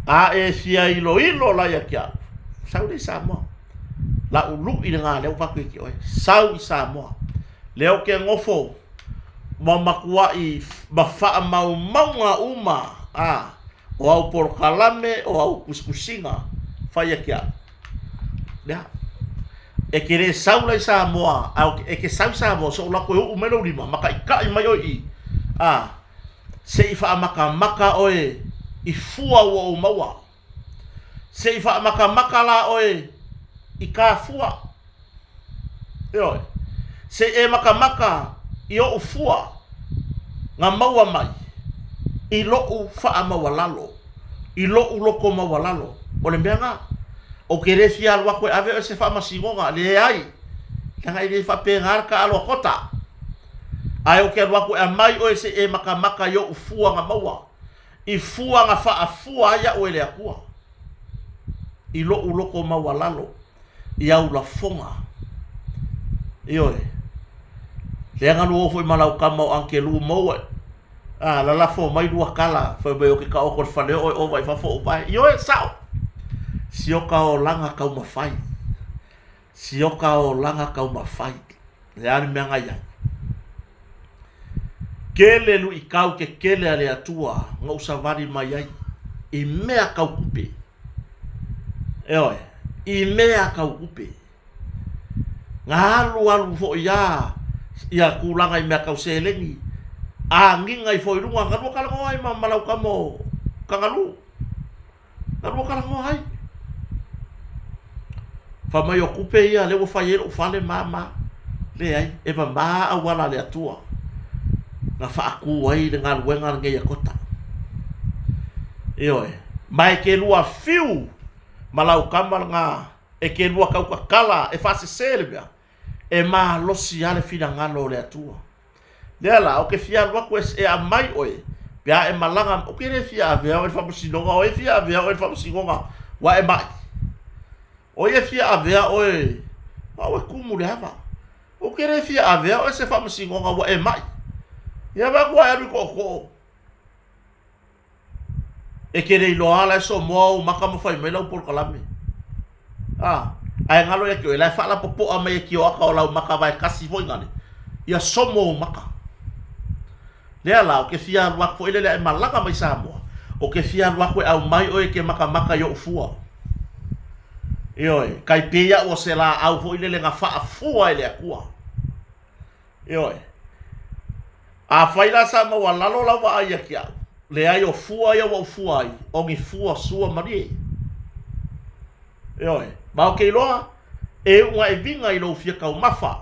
Speaker 1: A e fia iloilo la ia te au, sau lea i Samoa. Lau lui lena lea ua avatu ia te oe, sau i Samoa. Lea ou te nofo ma matuai ma faamaumauga uma a o au polokalame, o au tusitusiga, fai ia te au. Lea. E te le sau la i Samoa, a e te sau i Samoa, so ou alu atu e uu mai lou lima, ma taitai mai oe i i, a, se i faamatamata oe i fua ua ou maua. Se i faamatamata la oe i ta fua. Ioe. Se i e matamata i oʻu fua na maua mai i loʻu faamaualalo, i loʻu loto maualalo. O le mea na, ou te le fia alu atu e ave oe se faamasinoga, leai, leaga e le faapena le taalo a Kota. Ae ou te alu atu e aumai oe se i e matamata i oʻu fua na maua, i fua na faafua ai au e le Atua i loʻu loto maualalo i au lafoga. Ioe. Lea na lua foi ma lau kama o Ankelū Mowat. A, lalafo mai lua kala, fai mai o ke taoto i le fale oe, ova i fafo ou vae. Ioe, sao! Sioka olaga taumafai. Sioka olaga taumafai. Le a le mea na iai? Kele luitau kekele a le Atua na ou savali mai ai i mea tau tupe. Ioe, i mea tau tupe. Na alualu foi a ia tulaga i mea tau seleni, agiga ifo i luga, na lua talanoa ai ma lau tama o Kagalu. Na lua talanoa ai. Fai mai o tupe ia lea ua fai ai lou fale ma ma. Leai, e mama auala a le Atua na faatu ai le galuega lenei a Kota. Ioe, ma e te lua fiu ma lau tama lena, e te lua tautatala e faasese le mea, e malosi lava le finagalo o le Atua. Lea la, ou te fia alu atu e aumai oe, pe a e malaga, ou te le fia avea oe i le faamasinoga, o ai e fia avea oe i le faamasinoga ua e mai? O ai e fia avea oe, o au e kumu le ava. Ou te le fia avea oe se faamasinoga ua e mai. Ia vaai atu ua e alu i tootoo. E te le iloa la e somoa ou maka ma fai mai lau polokalame. A, ae galo ia te oe, la e faalapopoa mai e kioaka o lau maka vae kasi foi gale, ia somo ou maka. Lea la, o ke fia alu aku foi lele a e malaga mai Samoa, o ke fia alu aku e aumai oe e ke makamaka i oʻu fua. Ioe, kai pei aʻu o se laau foi lele na faafua e le Atua. Ioe. Afai la sa maualalo lau vaai ia te au, leai o fua ia ua ou fua ai, o ni fua sua malie. Ioe. Ma ou te iloa, e uga e viga i lou fia taumafa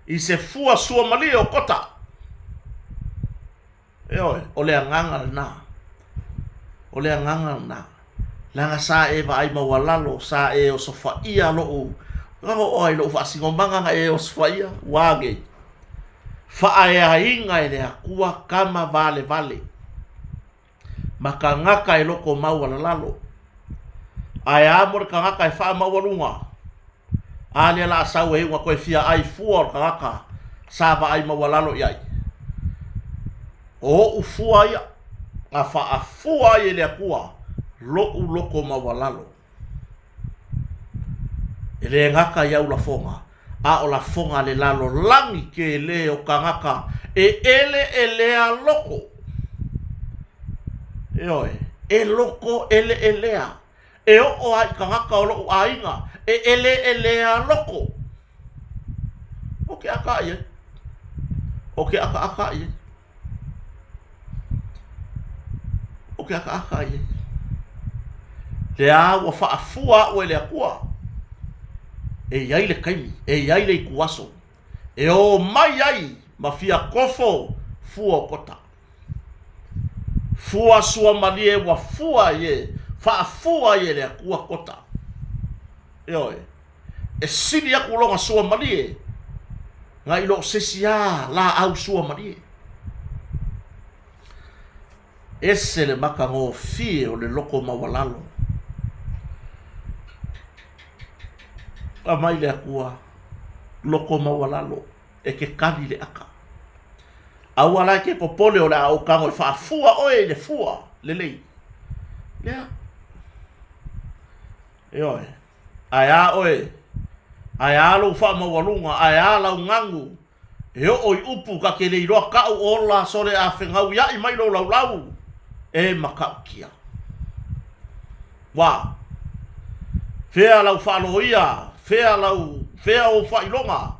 Speaker 1: i se fua sua malie o kota. Ioe, o le agaga lena. O le agaga lena. Leaga sa e vaai maualalo, sa e osofaia lou, oo ai lou faasinomaga na e osofaia, ua a nei? Faaeaina e le Atua tama valevale ma tagata e loto maualalalo. Ae a mo le tagata e faamaualuga? A lea la a sau e iuga toe fia ai fua o le tagata sa vaai maualalo i ai. O oʻu fua ia, na faafua ai e le Atua loʻu loto maualalo. E le gata i au lafoga, A o lafoga a le lalolagi kēlē o kānaka e ʻeleʻelea loko. Ioe, e loko ʻeleʻelea. E oʻo a i kānaka o loʻu ʻāina e ʻeleʻelea loko. ʻO ke ʻaka ai. ʻO ke ʻakaʻaka ai. ʻO ke ʻakaʻaka ai. Lea ua faʻafua aʻu e le Akua. E i ai le kaimi, e i ai le ikuaso. E ō mai ai ma fia kofo fua o kota. Fua sua malie ua fua ai e, faʻafua ai e le Akua kota. Ioe. E sili aku lona sua malie nga i lo se isi a lāʻau sua malie. Ese le makagofie o le loko maualalo. A mai le Akua, loko maualalo, e ke kali le ʻaka. Aua la e ke popole o le a ou kago e faafua ʻoe i le fua lelei. Lea. Ioe. Ae a ʻoe, ae a lou faamaualuga, ae a lau gagu, e oo i upu ka ke leiloa kaʻu ola sole a fegauiaʻi mai lou laulau, e makaʻukia. Wa. Fea lau faaloia, fea lau, fea ou faailoga?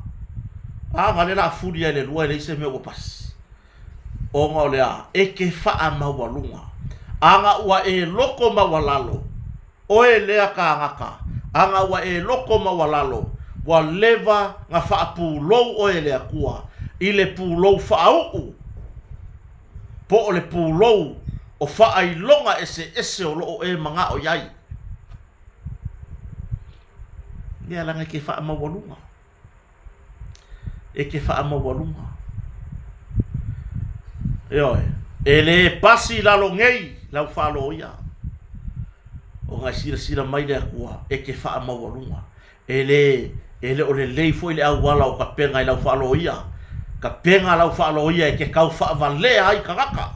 Speaker 1: A ga le la fuli ai le lua e leai se mea ua pasi. Ona o le a, e ke faamaualuga. Aga ua e loko maualalo, ʻoe lea kānaka, aga ua e loko maualalo, ua lewa na faapūlou ʻoe e le Akua, i le pūlou faauʻu, po o le pūlou o faailoga ʻeseʻese o loʻo e manaʻo iai. Lea laga e ke faamaualuga. E ke faamaualuga. Ioe, e lē pasi i lalo nei lau faaloia, ona e silasila mai le Akua e ke faamaualuga. E lē, e le o lelei foi le auala o ka pega i lau faaloia, ka pega lau faaloia e ke kau faavalea ai kanaka.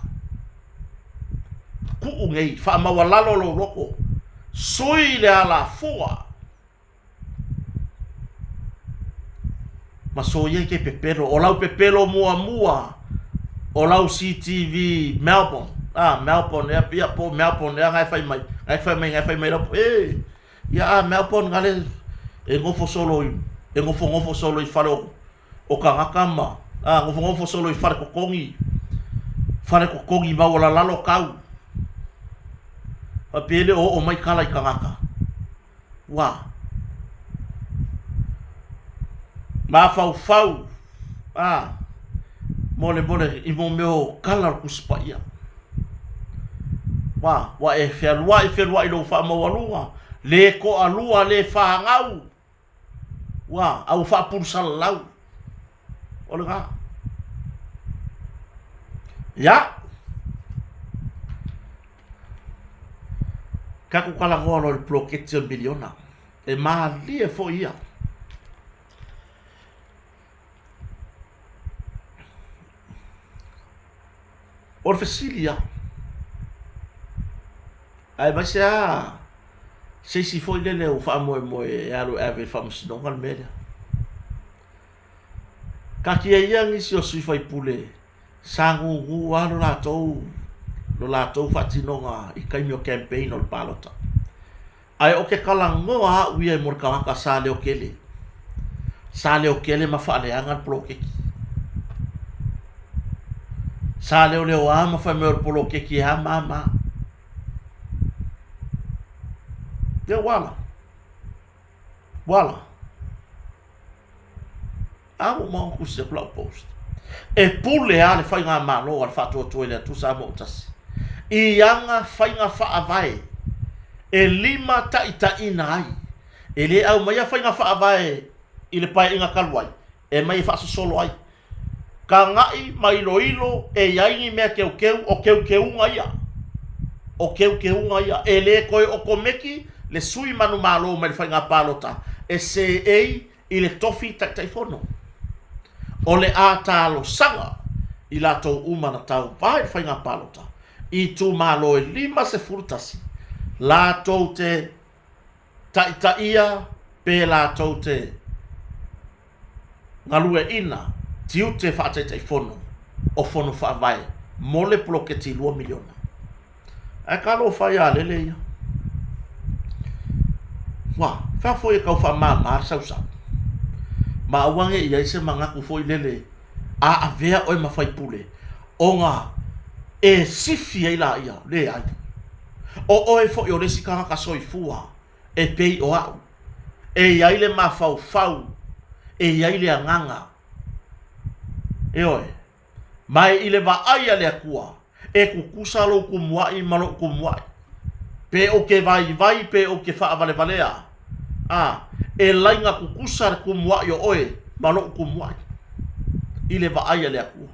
Speaker 1: Kuʻu nei, faamaualalo lou loko, sui le alafua. Ma soia i ke pepelo. O lau pepelo muamua o lau CTV Melbourne. Ah, Melbourne, ea, ia, po Melbourne, ea, ngai fai mai. Ngai fai mai, ngai fai mai lau, e, ia, ah, Melbourne, ngale, e ngofo solo i, e ngofo ngofo solo i fale o, o kangaka ma, ah, ngofo ngofo solo i fale kokongi, fale kokongi maualalalo kau. Faapea le o o mai kala i kangaka. Ua mafaufau a molemole i mo mea o kala o le Tusi Paia. Ua, ua e fealuai fealuai i lou faamaualuga, le toalua, le fanau, ua, a ua faapulu-salalau. O lena. Ia. Tatou talanoa loa i le poloketi o le miliona. E malie foi ia. O le fesili lava, aemaise lava se isi foi lele ua faamoemoe e alu e ave i le faamasinoga le mea lea. Taatia ia nisi o sui faipule sa gūgū lava lo latou lo latou faatinoga i taimi o campaign o le palota. Ae o ke talanoa aʻu ia mo le tagata sa leokele, sa leokele ma faaleaga le poloketi. Sa leoleoā ma fai mai o le poloketi e a ma a ma. Ia ua ala. Ua ala. A ua uma ona tusi atu lau post. E pule lava le faigamalo a le Faatuatua i le Atua Samoa ua tasi i ana faiga faavae e limataitaiina ai. E le aumaia faiga faavae i le Paeaiga talu ai, e aumai e faasosolo ai. Kagaʻi ma iloilo e i ai ni mea keukeu, o keukeuga ia. O keukeuga ia. E le toe okomeki le sui manumalo mai le faiga palota e seei i le tofi Taitaifono. O le a talosaga i latou uma na tauva i le faiga palota i itumalo e 51 latou te taitaia pe latou te. Galueaiina tiute faa-Taitaifono o Fono Faavae mo le poloketi $2 miliona. Ae talofa e ia lele ia. Ua fea foi e tau faamama le sausau. Ma aua ne i i ai se manatu foi lele a avea oe ma faipule ona e sifi ai laia. Leai. O oe foi o le isi tagata soifua e pei o a'u. E i ai le mafaufau, e i ai le agaga. Ioe. Ma i le vaai a le Atua, e tutusa lou tumuaʻi ma loʻu tumuaʻi. Pe ou te vaivai pe ou te faavalevalea, a, e laina tutusa le tumuaʻi o oe ma loʻu tumuaʻi, i le vaai a le Atua.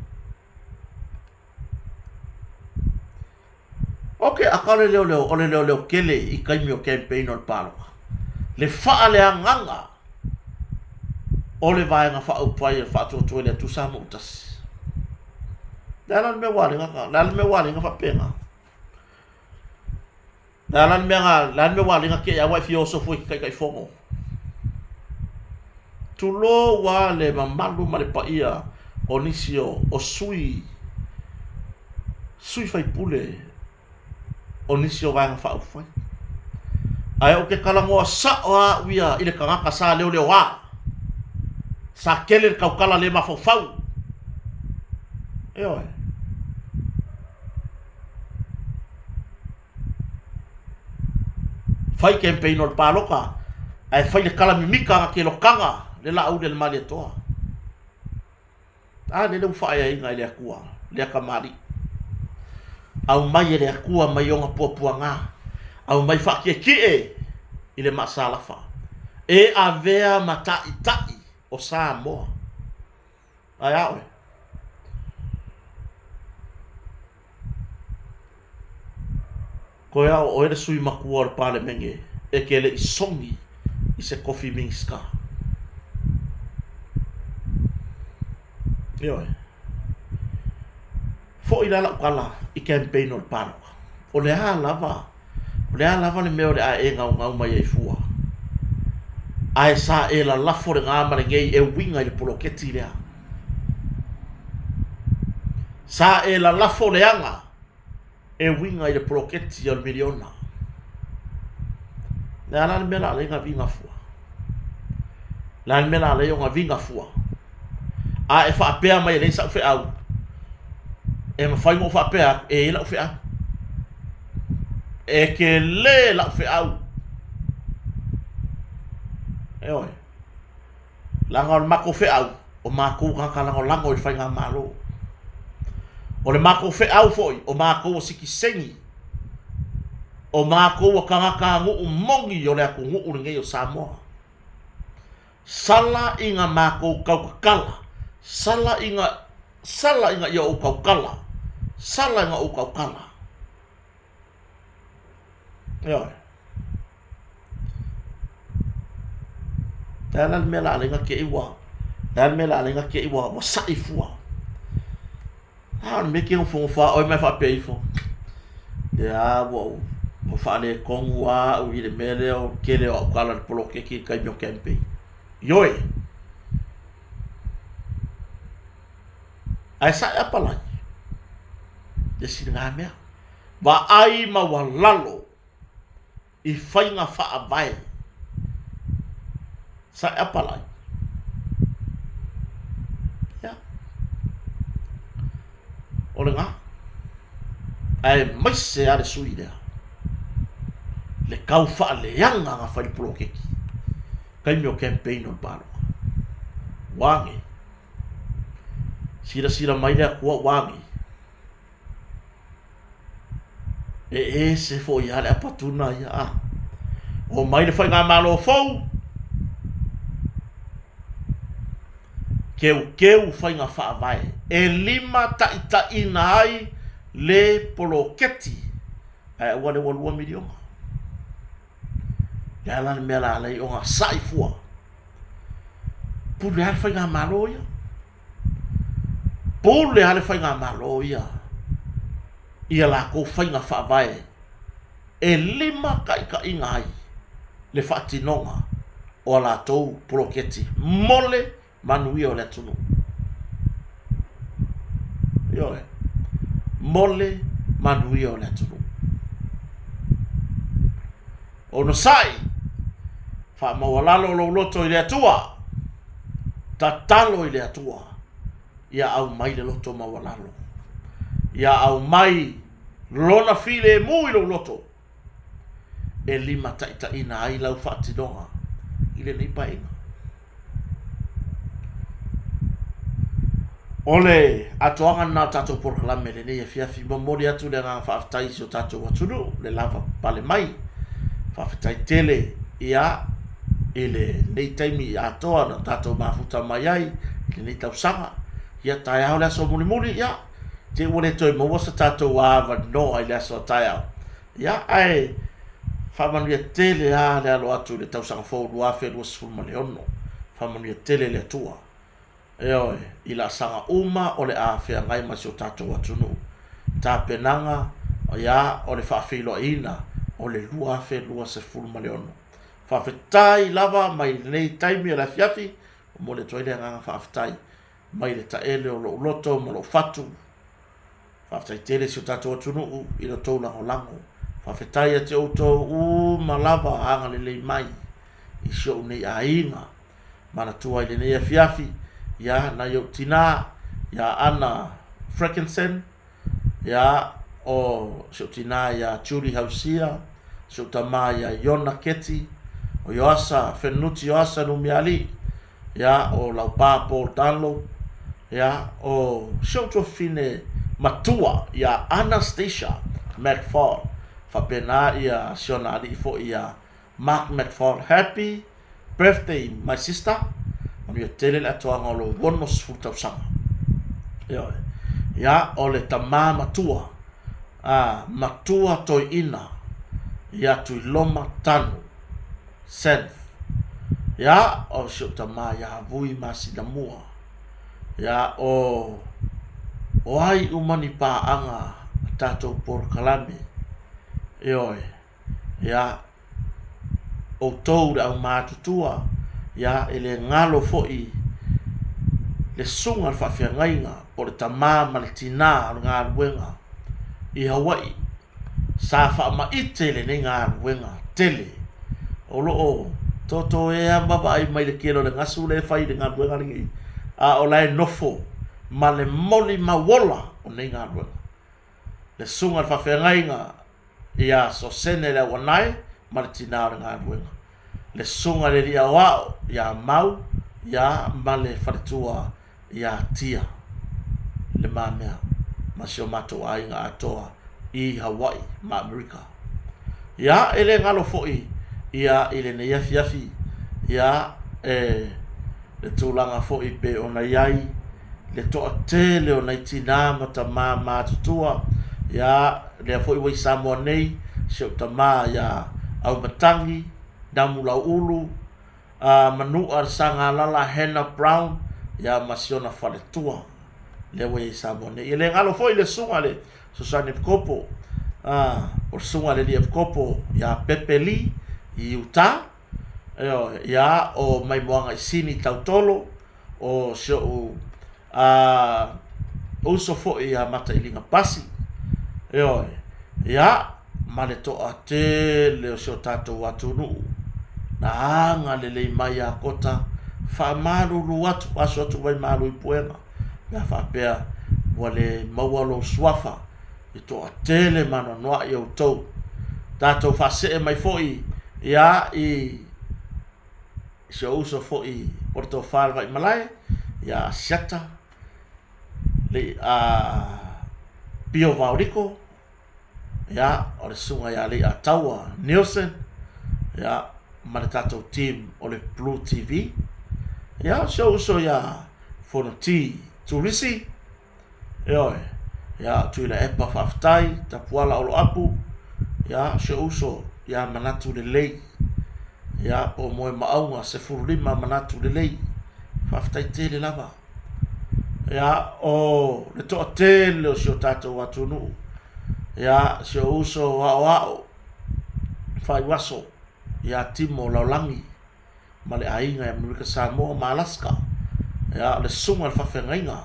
Speaker 1: Ok, akā o le leoleo, o le leoleo tele i taimi o campaign o le palota. Le faaleagaga o le Vaega Faaupufai o le Faatuatua i le Atua Samoa Tasi. Le a la le mea ua alega, le a le mea ua alega faapena? Le a la le mea na, le a le mea ua alega te i aua e fia oso fua i ke Taitaifono? Tulou a le mamalu ma le paia o nisi o, o sui, sui faipule o nisi o Vaega Faaupufai. Ae ou te talanoa sa'o lava au ia i le tagata sa leoleoā, sa tele le tautala le mafaufau. Ioe. Fai campaign o le palota ae fai le tala mimita na ke lokaga le lauli a le Malietoa. A lele ua faaeaina e le Atua lea kamali'i. Aumai e le Atua mai ona puapuaga, aumai faatietie i le maasalafa e avea ma ta'ita'i o Samoa. Ae a oe? Koe a o oe le sui matua o le Palemene e te le i sogi i se kofi Minisita. Ioe. Foi la lau tala i campaign o le palota. O le a lava, o le a lava le mea o le a e gaugau mai ai fua, ae sa e lalafo lena ma lenei e uiga i le poloketi lea. Sa e lalafo leaga e uiga i le poloketi o le miliona. Le a la le mea la alai na viga fua? Le a le mea la alai ona viga fua? A e faapea mai e leai sa'u feau, e mafai ona ou faapea atu, e i ai la'u feau. E tele la'u feau. Ioe. Leaga o le matou feau, o matou tagata lagolago i le Faigamalo. O le matou feau foi, o matou o sitiseni, o matou o tagata nuu moni o le atunuu lenei o Samoa. Sala ina matou tautatala, sala ina, sala ina ia ou tautala, sala ina ou tautala. Ioe. Le a la le mea la alai na te i ua, le a le mea la alai na te i ua, ua saʻi fua. A o le mea ke nofonofo lava oe ma e faapea ifo, lea ua ou ua faaletonu lava au i le mea lea o le tele o au tala i le poloketi i le taimi o campaign. Ioe! Ae saʻe apalai, le isi lena mea. Vaai maualalo i faiga faavae sa e apalai. Ia. O lena. Aemaise lava le sui lea, le tau faaleaga na fai i le poloketi, taimi o campaign o le palota. Ua age. Silasila mai le Atua ua age. E ese foi lava le apatuna ia a. Omai le faigamalo fou, keukeu faiga faavae e limataitaiina ai le poloketi ae aua le ua $2 miliona. Le a la le mea la ala ai ona saʻi fua? Pule lava le faigamalo ia. Pule lava le faigamalo ia i a latou faiga faavae e limataitaiina ai le faatinoga o a latou poloketi mo le. manuia o le atunuu. Ioe. Mo le manuia o le atunuu. Onosai, faamaualalo lou loto i le Atua, tatalo i le Atua, ia aumai le loto maualalo, ia aumai Lona filemu i lou loto e limataitaiina ai lau faatinoga i lenei Paeaiga. O le atoaga lena o le tatou polokalame i lenei afiafi. Momoli atu le agaga faafetai i si o tatou atunuu le lava pale mai. Faafetai tele ia i lenei taimi atoa na tatou mafuta mai ai i lenei tausaga. Ia taeao le aso mulimuli, ia te i ua le toe maua se tatou avanoa i le aso a taeao. Ia ae faamanuia tele lava le alo atu i le tausaga fou 2026. Faamanuia tele le Atua. Ioe, i laasaga uma o le a feagai ma si o tatou atunuu. Tapenaga, ia, o le faafeiloaiina o le 2026. Faafetai lava mai lenei taimi o le afiafi, momoli atu ai le agaga faafetai mai le taele o lou loto ma lou fatu. Faafetai tele si o tatou atunuu i lo outou lagolago. Faafetai ia te outou uma lava agalelei mai i si ou nei aiga. Manatua i lenei afiafi ia nai ou tina ia Ana Freckensen, ia o si ou tina ia Julie Hausia, si ou tama ia Iona Keti, o Ioasa Fenunuti Ioasa Numialii, ia o Laupa Paul Dunlop, ia o si ou tuafafine matua ia Anastasia McFall, faapena ia si ona alii foi ia Mark McFall, Happy birthday my sister, manuia tele le atoaga o lou 60 tausaga. Ioe. Ia, o le tama matua, a, matua toeaina ia Tuiloma Tanu. Senf. Ia, o si ou tama ia Vui Masinamua. Ia, o, o ai uma ni paaga a tatou polokalame? Ioe. Ia, outou le aumatutua, ia, e le galo foi le susuga i le faafeagaiga po o le tama ma le tinā o le galuega i Hawaii. Sa faamaite lenei galuega tele o lo o totoea ma vaai mai le kelo o le gasu lea e fai i le galuega lenei, a o la e nofo ma le molimau ola o nei galuega. Le susuga i le faafeagaiga ia Sosene le Auanae ma le tina o le galuega. Le susuga i le alii aoao ia Mau ia ma le faletua ia Tia Le Mamea ma si o matou aiga atoa i Hawaii ma Amerika. Ia, e le galo foi ia i lenei afiafi, ia, e, le tulaga foi pei ona i ai le toatele o nai tinā ma tamā matutua, ia, lea foi ua i Samoa nei si ou tamā ia Aumatagi Namulauulu, a Manua le Sagalala Hannah Brown ia ma si ona faletua lea ua i ai i Samoa nei. E le galo foi le susuga i le Fesoasoani Epikopo, a, o le susuga i le Alii Epikopo ia Pepe Lee i Utah, ioe, ia o Maimoaga Isini Tautolo, o si ou a uso foi ia Matailiga Pasi, ioe, ia, ma le toatele o si o tatou atunuu na agalelei mai ia Kota, faamalulu atu, aso atu mai malu i puega, pe a faapea ua le maua lou suafa i toatele ma anoanoai outou. Tatou faasee mai foi ia i si ou uso foi o le Tofa i le Vaimalae, ia Asiata, le, a, Pio Vaoliko, ia, o le susuga ia Leiataua Nielsen, ia, ma le tatou team o le Blue TV. Ia, o si ou uso ia Fonoti Turisi, Ioe, ia Tuilaepa faafetai, Tapuala Oloapu, ia si ou uso ia Manatu Lelei, ia po o Moemaauga 15 Manatu Lelei, faafetai tele lava. Ia o le toatele o si o tatou atunuu, ia si ou uso Aoao Faaiuaso ia Timo Laolagi, ma le aiga i Amerika Samoa ma Alaska. Ia, o le susuga i le faafeagaiga,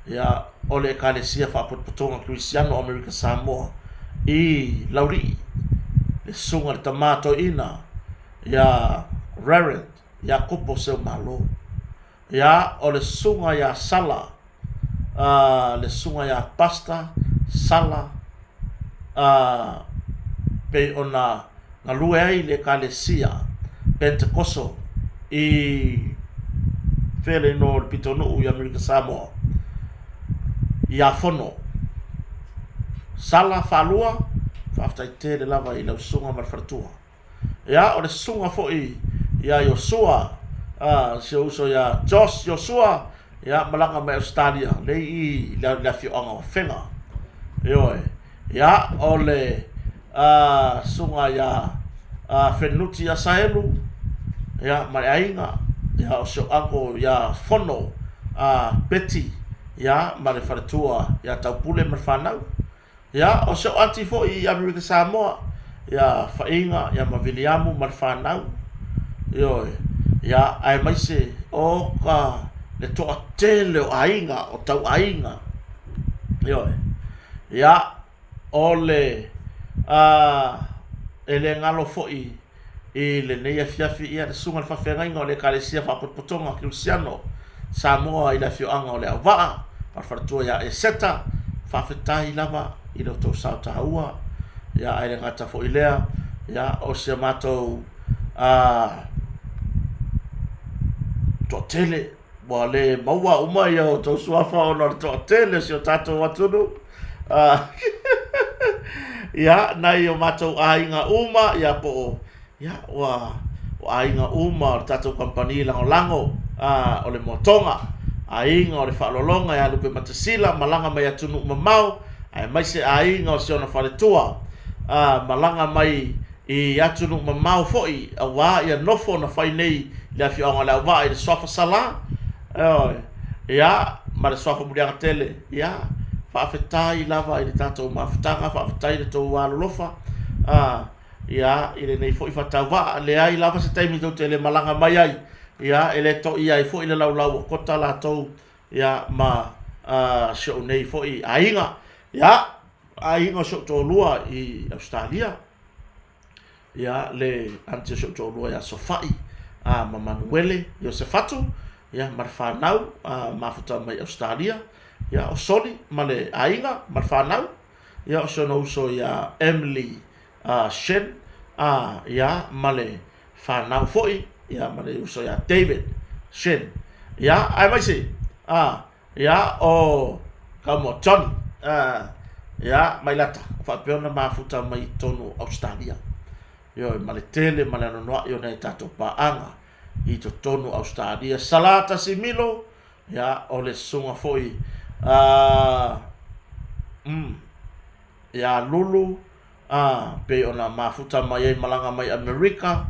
Speaker 1: ia, o le Ekalesia Faapotopotoga Kerisiano o Amerika Samoa i Laulii, le susuga i le tama toeaina ia Reverend Iakopo Seumalo. Ia, o le susuga ia Sala, a, le susuga ia Pastor Sala, a, pei ona galue ai le Ekalesia Pentekoso i fea le igoa o le pitonuu i Amerika Samoa, i Afono. Sala Faalua, faafetai tele lava i lau susuga ma le faletua. Ia, o le susuga foi ia Iosua, a, si ou uso ia Josh Iosua, ia, malaga mai Ausetalia, lea i i le afioaga o Afega. Ioe. Ia, o le a, susuga ia a, Fenuti Asaelu, ia, ma le aiga, ia, o si ou uncle ia Fono a, Betty, ia, ma le faletua ia Taupule ma le fanau. Ia, o si ou aunty foi i Amerika Samoa, ia Faiga, ia ma Viliamu ma le fanau. Ioe. Ia, aemaise o ka le toatele o aiga, o tauaiga. Ioe. Ia, o le, a, e le galo foi i lenei afiafi, ia, le Susuga i le Faafeagaiga o le Ekalesia Faapotopotoga Kerisiano Samoa i le afioaga o Leauvaa, ma le faletua ia Eseta, faafetai lava i lo outou sao taua, ia, ae le gata foi i lea, ia, o si a matou, a, toatele, Ua le maua uma ia outou suafa ona o le toatele o si o tatou atunuu. Ia, nai o matou aiga uma, ia po o, ia, ua, o aiga uma o le tatou kamupani lagolago, o le Moatoga, aiga o le Faaaloaloga ia Lupe Matasila, malaga mai atunuu mamao, aemaise aiga o si ona faletua, malaga mai i atunuu mamao foi aua ia nofo na fai nei i le afioaga o Leauvaa i le Suafa Sala, ioe, ia, ma le Suafa Muliagatele, ia, faafetai lava i le tatou mafutaga, faafetai i le tou alolofa, a, ia, i lenei foi faatauvaa, leai lava se taimi tou te le malaga mai ai, ia, e le toia ai foi le laulau o Kota latou, ia, ma, a, si ou nei foi aiga, ia, aiga o si ou toalua i Ausetalia, ia, le aunty o si ou toalua ia Sofai a ma Manuele Iosefatu, ia, ma le fanau a mafuta mai Ausetalia, ia, o Soli ma le aiga ma le fanau, ia, o si ona uso ia Emily a Shen a, ia, ma le fanau foi, ia, ma le uso ia David Shen, ia, aemaise a Ia, o Kaumua Johnny, ia, mai lata, o faapea ona mafuta mai i totonu o Ausetalia. Ioe, ma le tele ma le anoanoai o nai a tatou paaga i totonu o Ausetalia. Sala Tasimilo, ia, o le susuga foi a, mm, ia Lulu, ā, pei ona mafuta mai ai malaga mai Amerika,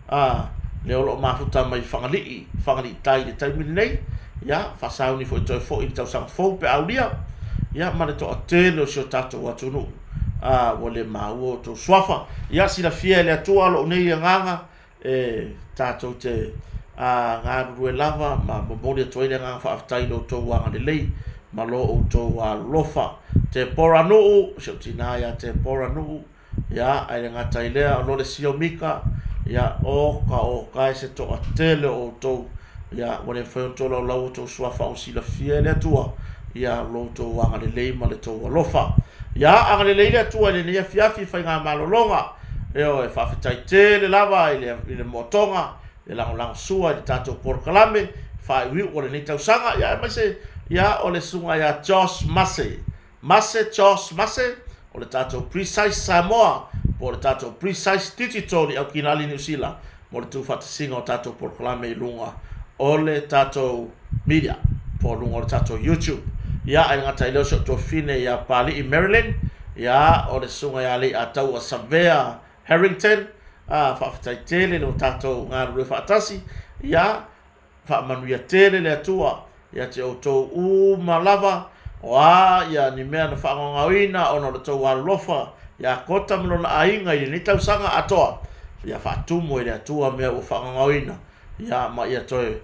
Speaker 1: ā, lea o lo o mafuta mai Fagalii, Fagalii tai i le taimi lenei, ia, faasauni foi toe foi i le tausaga fou pe a aulia, ia, ma le toatele o si o tatou atunuu, ā, ua le maua outou suafa. Ia, silafia e le Atua lou nei agaga, e tatou te galulue lava ma momoli atu ai le agaga faafetai i lo outou agalelei ma lo outou alofa. Tepora Nuu, si ou tina ia Tepora Nuu, ia, ae le gata i lea, o Lole Sio Mika, ia, o ka o ka e se toatele o outou, ia, ua le mafai ona tolaulau outou suafa ua silafia e le Atua, ia, lo outou agalelei ma le tou alofa. Ia, agalelei le Atua i lenei afiafi faigamalologa. Ioe, faafetai tele lava i le, i le moatoga, le lagolago sua i le tatou polokalame faaiuiu o lenei tausaga, ia aemaise ia o le susuga ia Josh Mase. Mase Josh Mase, o le tatou Precise Samoa, po o le tatou Precise Digital i Aukinali, Niu Sila, mo le tuufaatasiga o tatou polokalame i luga o le tatou media, po o luga o le tatou YouTube. Ia, ae le gata i lea o si ou tuafafine ia Pali'i Marilyn, ia, o le susuga ia Lei'ataua Savea Harrington, a, faafetai tele lo tatou galulue faatasi, ia, Faamanuia tele le Atua ia te outou uma lava, o a ia ni mea na faagaogaoina ona o le tou alolofa ia Kota ma lona aiga i lenei tausaga atoa, ia faatumu e le Atua mea ua faagaogaoina, ia ma ia toe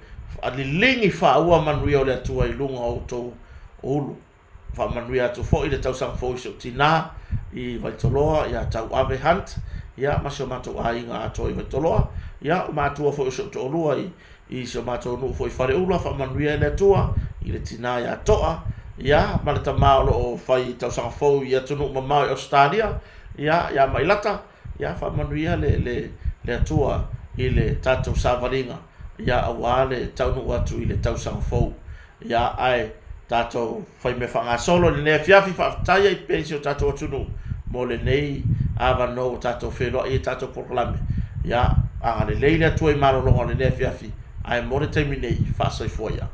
Speaker 1: Liligi faaua manuia o le Atua i luga o outou ulu. Faamanuia atu foi le tausaga fou i si ou tinā i Vaitoloa ia Tauave Hunt, ia ma si o matou aiga atoa i Vaitoloa, ia o matua foi o si ou toalua i i si o matou nuu foi i Faleula, faamanuia e le Atua i le tinā ia To'a, ia ma le tama o lo o fai tausaga fou i atunuu mamao i Ausetalia, ia ia Mailata, ia faamanuia le le le Atua i le tatou savaliga, ia aua le taunuu atu i le tausaga fou. Ia, ae tatou faimea faagasolo i lenei afiafi, faafetai ai pea i si o tatou atunuu mo lenei avanoa ua tatou feiloai i tatou polokalame. Ia, agalelei le Atua i malologa o lenei afiafi, ae mo le taimi nei, faasoifua ia.